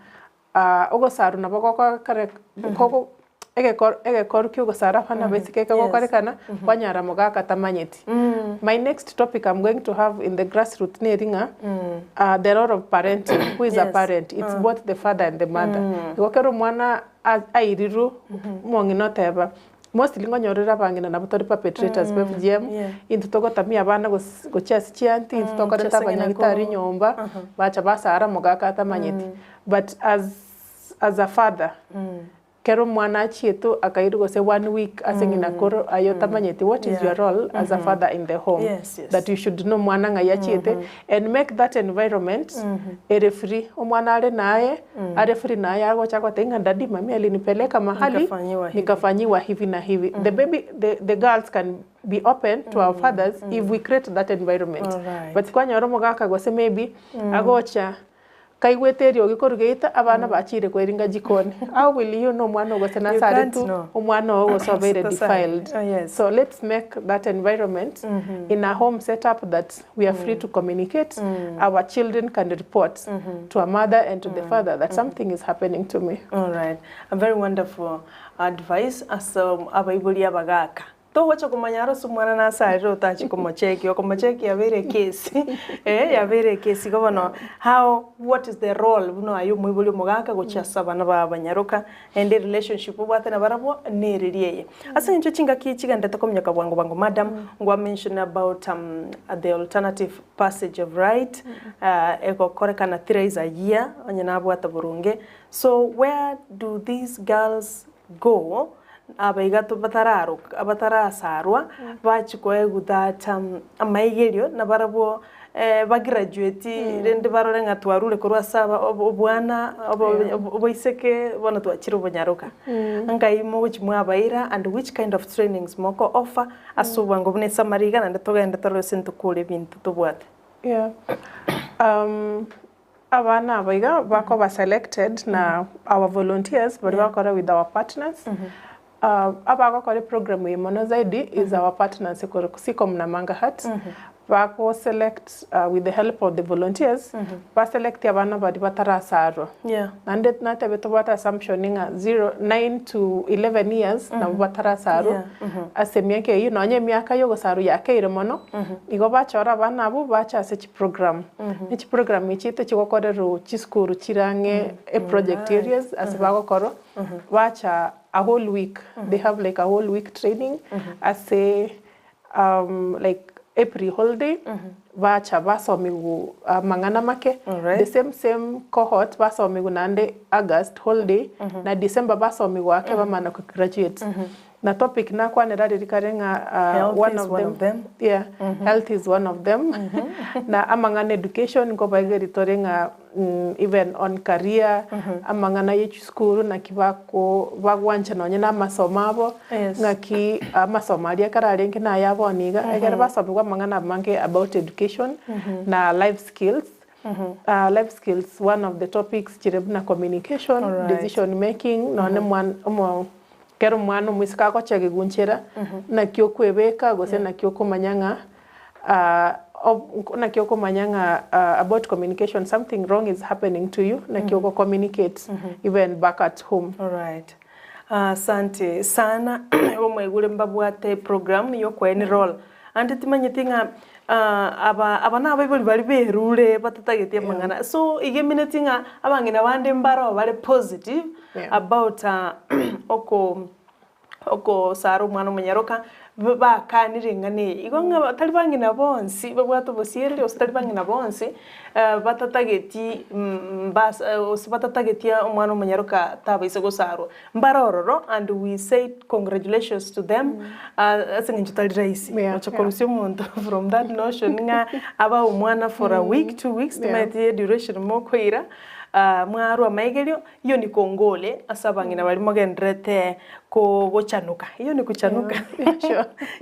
Ogosarwa nabo gokore kogo egekor egekoru kia ogosara abana abaiseke kegokorekana, kwanyora mogaka tamanyeti. My next topic I'm going to have in the grassroot neri ng'a the role of parenting, who is a parent, it's both the father and the mother. Igo ekero omwana a airirwe, omong'ina oteba, mostly nkonyorire abang'ina nabo tori perpetrators ba FGM, intwe togotamia abana gos gochia ase chianti, intwe tokoreta abanyagitari nyomba, bacha basara mogaka atamanyeti. But as as a father, Kero omwana achiete akairwa gose one week ase ng'ina koro aye otamanyeti what is your role as a father in the home that you should know omwana ng'ai achiete and make that environment ere free omwana are naye are free naye agocha agotebia ng'a daddy mummy alinipeleka mahali nikafanyiwa hivi na hivi the baby the the girls can be open to our fathers if we create that environment but kwanyora omogaka gose maybe agocha Kaigwete eriogi korwa geita, abana bachiire kweringa jikoni. How will you know omwana oo gose You nase are can't tu know. omwana oo gose obeire Gose defiled. So let's make that environment in a home set up that we are free to communicate, our children can report to a mother and to the father that something is happening to me. Alright, a very wonderful advice ase abaibori abagaka. Togocha komanya aro ase omwana nase arire otachi komochekia, okomochekia yabeire ekesi eh yabeire ekesi. Igo bono how what is the role buna aye omoibori omogaka gochia ase abana ba abanyaroka naende erelationship obwate nabarabwo nereri eye. Ase eng'encho chingaki chigenderete kominyoka bwango bwango madam, ngwa mention about the alternative passage of right egokorekana thrice a year onye nabwate boronge, so where do these girls go, abaiga batararoka batarasarwa bachia koegwa that amaigerio nabarabwo bagraduate rende barore ng'a twarure korwa ase aba obwana oboiseke bono twachire obonyaroka. Nkai mogochia mwabaira and which kind of trainings moko offer ase obwango buna esummary iga naende togende torore ase ntokore ebinto tobwate. Yeah. Abana aba iga bakoba selected na our volunteers baria bagokora with our partners, abagokora eprogram eye mono zaidi is our partners ekorokwa Sicom na Manga Heart, bago select with the help of the volunteers, ba select abana baria batarasarwa. Naende natebe tobwate assumption ng'a zero, nine to 11 years nabo batarasarwa ase emiaka eyio, nonye emiaka ya ogosarwa yakeire mono, igo bachora abana abwo bache ase chiprogram. Ne chiprogram echi tichigokorerwa chisukuru chire ang'e eproject areas ase bagokorwa, bacha a whole week, they have like a whole week training ase like April holiday, bacha basomigwa amang'ana make, the same same cohort basomigwa naende August holiday, na December basomigwa ake bamana ko graduate. Na topic nakwanera riria kare ng'a Health one is of one them, of them. yeah, health is one of them, na amang'ana education nkobaegeri tore ng'a even on career, amang'ana ye chisukuru naki bako bagwancha nonye na amasomo abo, Yes. ng'aki amasomo aria ekero arenge naya bono iga, ekero basomigwa amang'ana amange about education, na life skills, life skills one of the topics chire buna communication, decision making, nonye mwana omo ekero omwana omoiseke agochia gegunchera, naki okwebeka gose naki okomanya ng'a naki okomanya ng'a about communication something wrong is happening to you, naki ogo communicate even back at home. Alright. Asante sana igo mwaigure mbabwate program yo enroll ande timanyeti ng'a aba aba na abaibori baria berure batatageti amang'ana so iga emineti ng'a abang'ina bande mbaro bare positive about oko okosara omwana omonyaroka bakanire eng'ana eye. Igo ng'a tari bang'ina bonsi babwate obosiereri gose tari bang'ina bonsi batatageti mbasa gose batatageti omwana omonyaroka tabaisa gosarwa. Mbare ororo and we say congratulations to them ase eng'encho tari rahisi gocha korusia omonto from that notion ng'a abe omwana for a week, two weeks timanyeti eduration mokoira mwarwa amaigerio. Iyo ni kongole ase abang'ina baria mogendererete gochanuka. Iyo ni kuchanuka.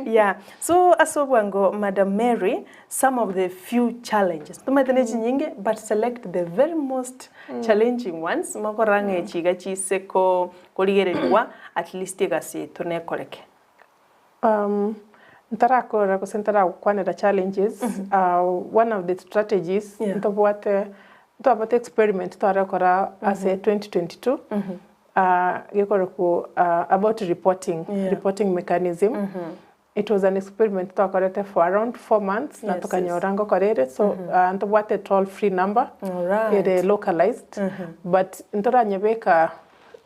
Yeah. So ase obwango Madam Mary, some of the few challenges. Tomaete ne chinyinge but select the very most challenging ones mokorora ng'a echi iga chise korigererigwa at least egasi yaito nekoreke. Ntarakora gose ntaragokwanera challenges, one of the strategies ntobwate ntwabwate experiment tware gokora ase 2022 gekorokwa about reporting, reporting mechanism. It was an experiment twakorete for around 4 months na tokanyora ngokora ere so ntobwate toll free number ere localized but ntoranyebeka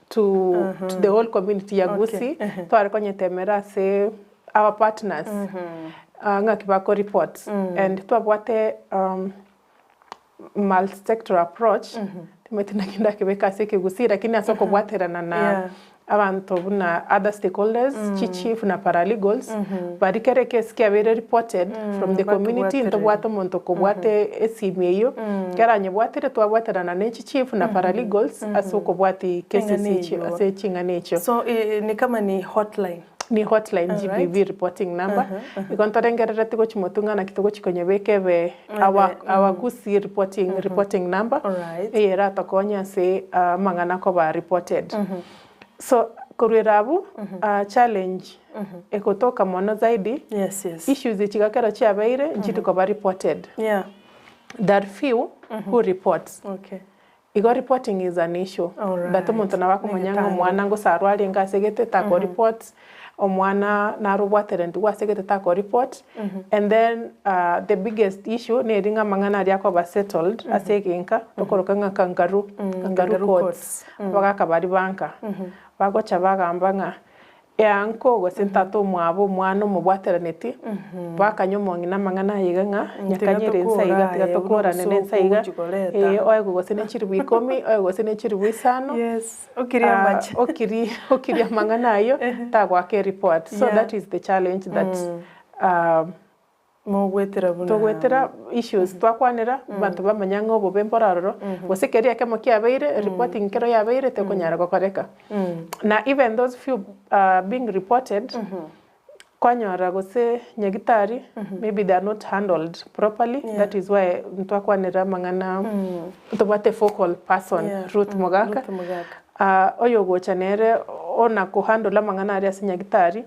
to the whole community ya Gusii tware konyetemera ase our partners ng'aki bako report and twabwate multi-sectoral approach timanyeti naki ndakebeka ase ekegusii lakini ase okobwaterana na Yeah. Abanto buna other stakeholders, chichief na paralegals, baria kera ekesi kiabeire reported from the community ntobwate omonto okobwata esimi eyio, ekero anyebwatire twabwaterana ne chichief na paralegals ase okobwatia cases Ching'ana echio eyio. ase ching'ana echio. So ni kama ni hotline. Ni hotline GBV reporting number, igo ntorengerereti gochia motwe ng'a naki togochia konyebeka ebe our our Gusii reporting reporting number, eye eratokonye ase amang'ana akoba reported. So korwa ere abwo, challenge egotoka mono zaidi, issues echi iga ekero chiabeire nchiri koba reported. There are few who report. Igo reporting is an issue but omonto nabo akomanya ng'a omwana ngosarwa arenge ase egete tako report, omwana naro obwaterentigwe ase egete tako report, and then the biggest issue neri ng'a amang'ana aria akoba settled ase egenka tokoroka ng'a kangaroo, kangaroo courts, abagaka baria ba nka, bagocha bagamba ng'a Eanko gose tata omwabo omwana omobwateraneti, bakanywa omong'ina amang'ana aya iga ng'a nyakanyere ense iga tiga tokorane nense iga, ee oegwe gose ne chiribu ikomi, oegwe gose ne chiribu isano, okiri okiri amang'ana ayio tagoaka ereport. So that is the challenge that Mogwetera buna. Togwetera issues twakwanera, abanto bamanya ng'a obobe mbore ororo, gose keria ekemo kiabeire, reporting kero yabeire tekonyara gokoreka. Na even those few being reported, kwanyora gose nyagitari, maybe they are not handled properly, that is why ntwakwanera amang'ana tobwate focal person Ruth Mogaka, Oyogocha nere ona kohandle amang'ana aria ase nyagitari,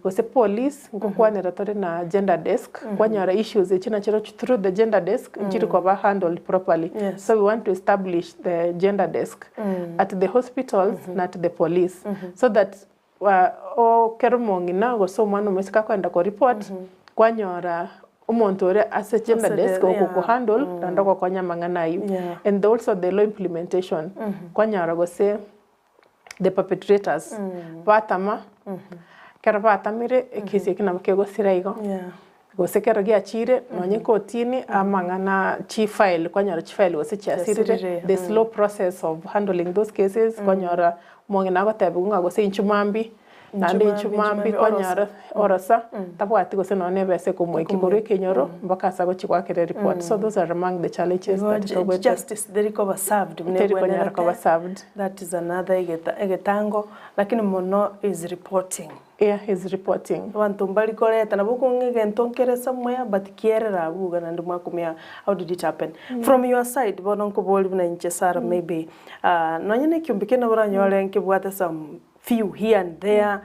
gose police, ngokwanera tore na gender desk, kwanyora issues echi nachirochio through the gender desk nchiri koba handled properly. So we want to establish the gender desk at the hospitals na at the police so that ekero omong'ina gose omwana omoiseke akoenda ko report, kwanyora omonto ore ase gender desk ogokohandle naende ogokonya amang'ana ayio. And also the law implementation, kwanyora gose the perpetrators batama, ekero batamire ekesi ekio nabo kegosira igo, gose ekero giachire nonye ekotini amang'ana chifile kwanyora chifile gose chiasirire, the slow process of handling those cases kwanyora omong'ina agotebiwa ng'a gose inchuo mambia. Naende inchuo mambia kwanyora orosa, tabwati gose nonya na ebesa ekomoikia korwa ekenyoro mpaka ase agochia goakera ereport. So those are among the challenges Igo that togwetera. justice teri koba served buna Teri konyara ebwenerete. koba served. That is another egeta egetango, lakini mono is reporting. Yeah, is reporting. Abanto mbari koreta nabo okong'a egento nkere somewhere but kierera abwo iga naende mwakumia how did it happen. From your side bono nkoborie buna inche Sarah maybe nonye na ekiombe kende nabo oranyore nkebwate some few here and there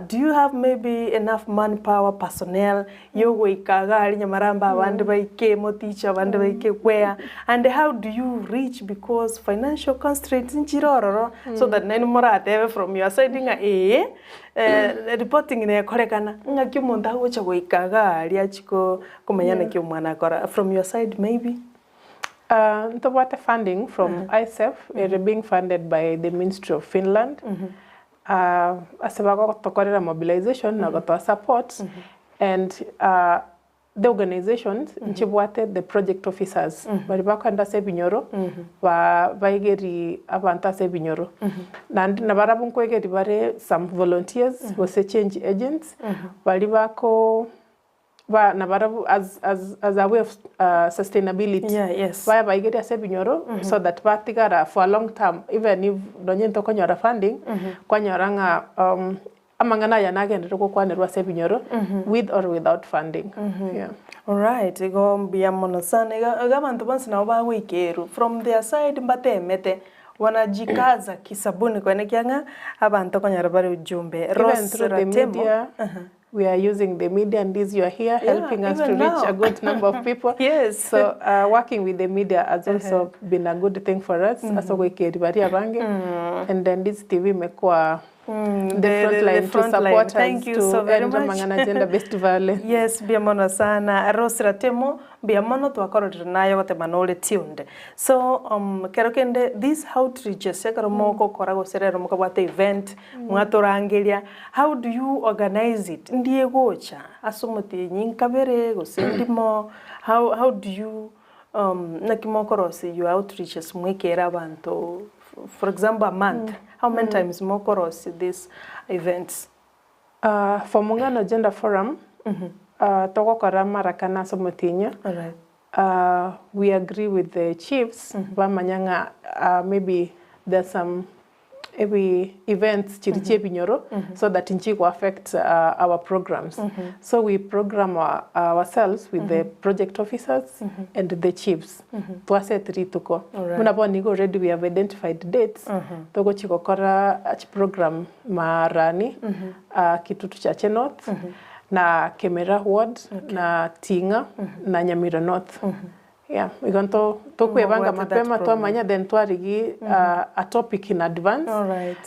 do you have maybe enough man power personnel yogoika iga aria Nyamarambe abande baike Moticho abande baike where and how do you reach because financial constraints nchire ororo so that nainwe moratebe from your side ng'a ee reporting nekorekana ng'aki omonto agocha goika iga aria achie komanya naki omwana akora from your side maybe. Ntobwate funding from ISEF ere being funded by the Ministry of Finland ase bagotokorera mobilization na gotoa support and the organizations nchibwate the project officers baria bakoenda ase ebinyoro ba baegeri abanto ase ebinyoro naende nabarabwo nkoegeri bare some volunteers gose change agents baria bako Ba nabarabwo as as as a way of sustainability Yeah, yes. baye baigerie ase ebinyoro so that batigara for a long term even if nonye ntokonyora funding kwanyora ng'a amang'ana aya nagenderere gokwanerwa ase ebinyoro with or without funding yeah. Alright, igo mbuya mono sana. Iga iga abanto bonsi nabo bagoikerwa from their side mbatemete wanajikaza kisabuni koenekia ng'a abanto okonyora bare ujumbe. Even Rose through the Ratemo. media We are using the media and this you are here helping us to even reach now. a good number of people. Yes. So working with the media has also been a good thing for us ase ogoikeria baria abange and then this TV imekuwa the front the line to front line. support us Thank you to so very end much. amang'ana gender based violence. Yes, mbuya mono sana. Rose Ratemo, mbuya mono twakororire naye ogotema nore tuned. So, kero kende these outreaches ekero mogokora gose rero mokabwate event, Mwatorangeria, how do you organize it? Ndi egocha ase omotienyi nkabere gose ndimo, how, how do you naki mokorosia your outreaches mwekere abanto for example a month, how many times mokorosia these events? For Mung'ano Gender Forum, togokora mara kane ase omotienyi, we agree with the chiefs bamanya ng'a maybe there's some ebi events chiri chia ebinyoro so that nchigo affect our programs. So we program ourselves with the project officers and the chiefs twaset rituko. Buna bono iga already we have identified dates togochi gokora chiprogram Marani, Kitutu Chache North, na Kemera Ward, na Ting'a, na Nyamira North. Yeah, igo nto tokwebanga Mobwate that mapema program. twamanya then twarigi a topic in advance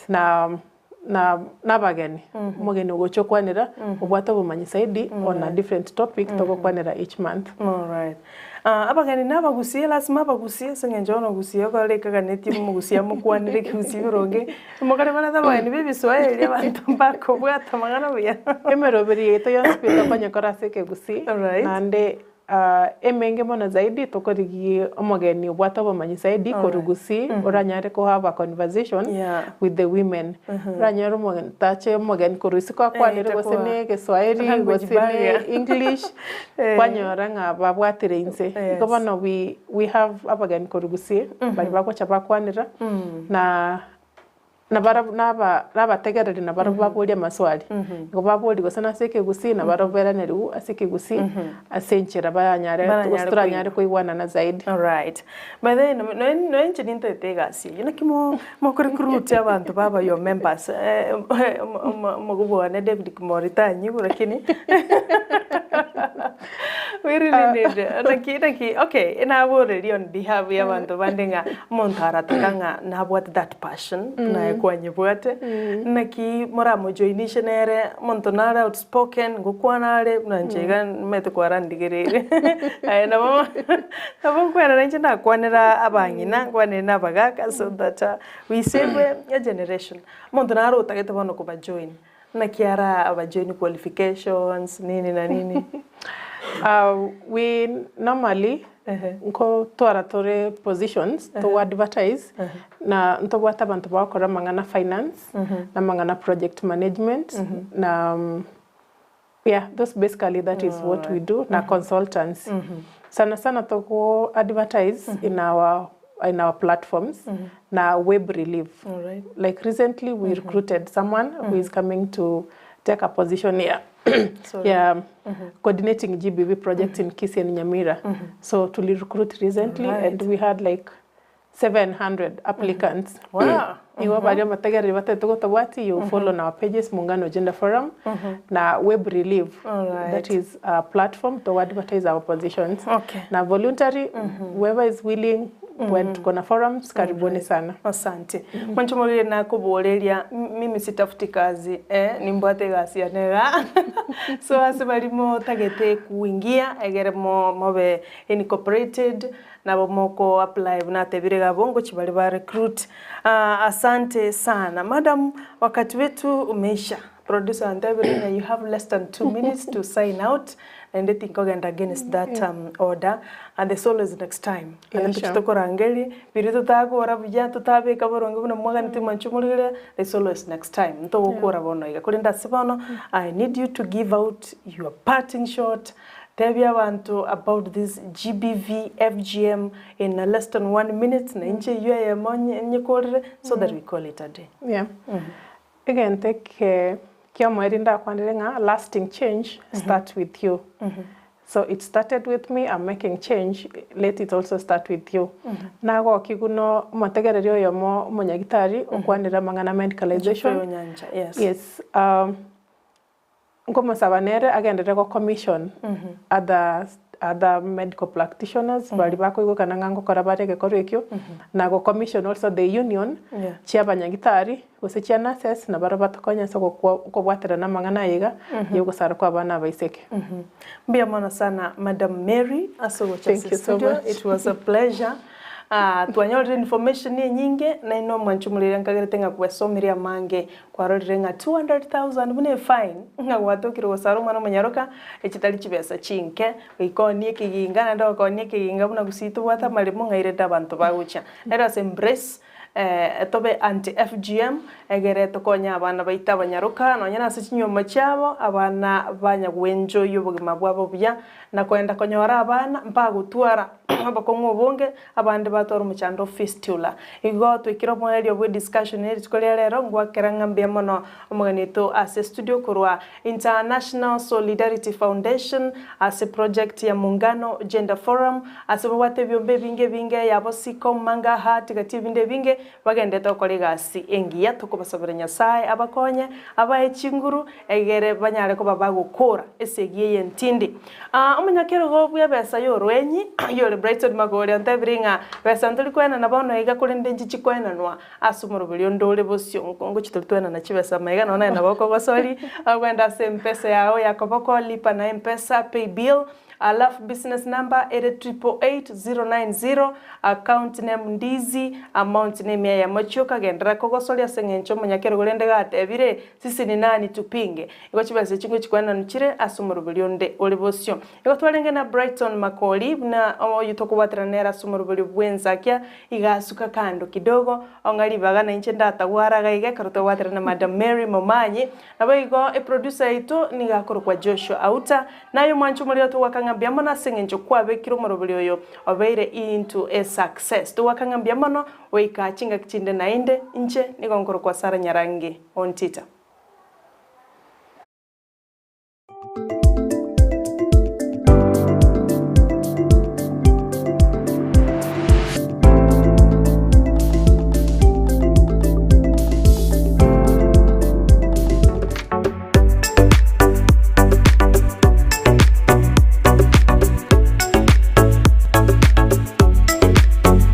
na na nabageni omogeni ogocha okwanera obwate obomanyi zaidi on a different topic togokwanera each month. Alright. Abageni nabagusie, lasima abagusie ase eng'encho bono ogusie okore ekaganeti omogusie amokwanere ekegusii boronge, mokare bareta abageni ba ebiswahili abanto mbakobwata amang'ana buya. Emeroberi yaito yonsi pi tokonyekora ase ekegusii, naende emenge mono zaidi tokorigia omogeni obwate obomanyi zaidi korwa gusii oranyare ko have a conversation with the women. Oranyore omogeni tache omogeni korwa isiko akwanere gose ne egeswahili gose ne English, kwanyora ng'a babwatire inse. Igo bono we we have abageni korwa gusii baria bagocha bakwanera na nabarabwo naba nabategereri nabarabwo baborie amaswali. Igo baborie gose nase ekegusii nabarabwo bairaneriwu ase ekegusii ase enchera baranyare gose Baranyare toranyare koigwanana zaidi. Alright. By the way, noe noe inche nintaete egasi eyio, naki mo mokorecruit abanto baba your members omogobo one David Kimori tanyigwa lakini we really need naki naki okay naboreria on behalf ya abanto bande ng'a omonto arataka ng'a nabwate that passion naye kwanyebwate, naki moramojoinishe nere omonto nare outspoken ngokwana are buna inche iga nimanyete kwarandigereire aye nabo nabo nkwerora inche nakwanera abang'ina nkwanere na abagaka so that we save a generation. Omonto nare otagete bono kobajoin naki ara abajoin qualifications nini na nini. We normally nkotwara tore positions to advertise na ntobwate abanto bagokora amang'ana finance na amang'ana project management na yeah those basically that is what we do na consultants. Sana sana togo advertise in our in our platforms na web relief. Like recently we recruited someone who is coming to take a position ya ya coordinating GBV projects in Kisii and Nyamira. So tuli recruit recently and we had like 700 applicants. Wow. Igo baria abategereri batagete gotobwatia you follow on our pages Muungano Gender Forum na Web Relief. That is a platform to advertise our positions. Okay. Na voluntary whoever is willing when tuko na forums karibuni sana. Asante. Mwanche morire nakoboreria mimi sitafuti kazi eh, nimbwate egasi yane igaa so ase baria motagete kuingia egere mo mobe incorporated nabo moko apply buna atebire iga abwo ngochia baria ba recruit. Asante sana madam wakati wetu umeisha. Producer antebirie ng'a you have less than 2 minutes to sign out naende tinkogenda against that order and there's always next time. Naende ntoche tokorangerie biria totakora buya totabeka boronge buna mwaganeti mwanche omorigereria there's always next time ntogokora bono iga. Korende ase bono I need you to give out your parting shot tebia abanto about this GBV, FGM in less than one minute na inche eywo eyemo nyekorere so that we call it a day. Yeah. Egento eke ki'omoerio ndakwanere ng'a lasting change starts with you. So it started with me, I'm making change, let it also start with you. Nagokigwa no omotegereri oyomo omonyagitari okwanire amang'ana medicalization. Geoffrey Onyancha, yes. Yes, Nkomosaba nere agenderere go commission other other medical practitioners baria bakoigwekana ng'a ngokora bare egekorwa ekio, na go commission also the union chia abanyagitari gose chia nurses nabarabwo batokonye ase ogokwa okobwaterana amang'ana aya iga ya ogosara kwa abana abaiseke. Mbuya mono sana Madam Mary ase ogocha Thank ase you so studio, much. it was a pleasure. Twanyorire information enyinge nainwe omwanchi omorere nkagerete ng'a kwesomire amange Kwarorire ng'a 200,000 buna efine, ng'a gwatokire gosara omwana omonyaroka, echi tari chibesa chinke, goika oonie ekeginga naende okonia ekeginga buna gusii tobwate amaremo ng'a irete abanto bagochia. Let us embrace. Tobe anti FGM egere tokonye abana baito abanyaroka nonya nase chinyomba chiabo abana banyagwenchoyia obogima bwabo buya na koenda konyora abana mbagotwara obokong'u obonge abande batwara omochando o fistula. Igo twaikire omoerio bwe discussion eye rituko ria rero ngwakera ng'a mbuya mono omogeni oito ase studio korwa International Solidarity Foundation ase project ya Muungano Gender Forum Ase babwate ebiombe ebinge ebinge yabo Sikom, Manga, Hat, gati ebinde ebinge, bagenderete gokora egasi engiya. Tokobasabera Nyasae abakonye, abae chinguru, egere banyare koba bagokora esegi eye entindi. Omonyakerogo bw'ebesa y'orwenyi, oyore Brighton Magori, ontebirie ng'a besa ntori koenana bono iga korende nchichi koenanwa ase omoroberi onde ore bosio. Ngochi tori toenana chibesa maiga nonya naye nabo okogosori, ogende ase Mpesa yao ya koboko, lipa na Mpesa, pay bill, Alafu business number ere 888090, account name Ndizi, amount ne emia eyemo chioka, genderera kogosoria ase eng'encho omonyakerogo rende gatebire sisi ni nani tupinge. Igo chibesa echi ngochikwenanu chire ase omoroberi onde ore bosio. Igo twarenge na Brighton Makori buna oyio tokobwaterana nere ase omoroberi bw'ensakia iga asuka kando kidogo ong'a ribaga nainche ndatagwara iga iga ekero twabwaterana na Madam Mary Momanyi Naboigo eproducer yaito nigo akorokwa Joshua Auta, naye omwancha omorero togoaka ng'a mbuya mono ase eng'encho kwabekire omoroberi oyo obeire into a success. Togoaka ng'a mbuya mono goika chingaki chinde naende, inche nigo nkorokwa Sarah Nyarangi Ontita.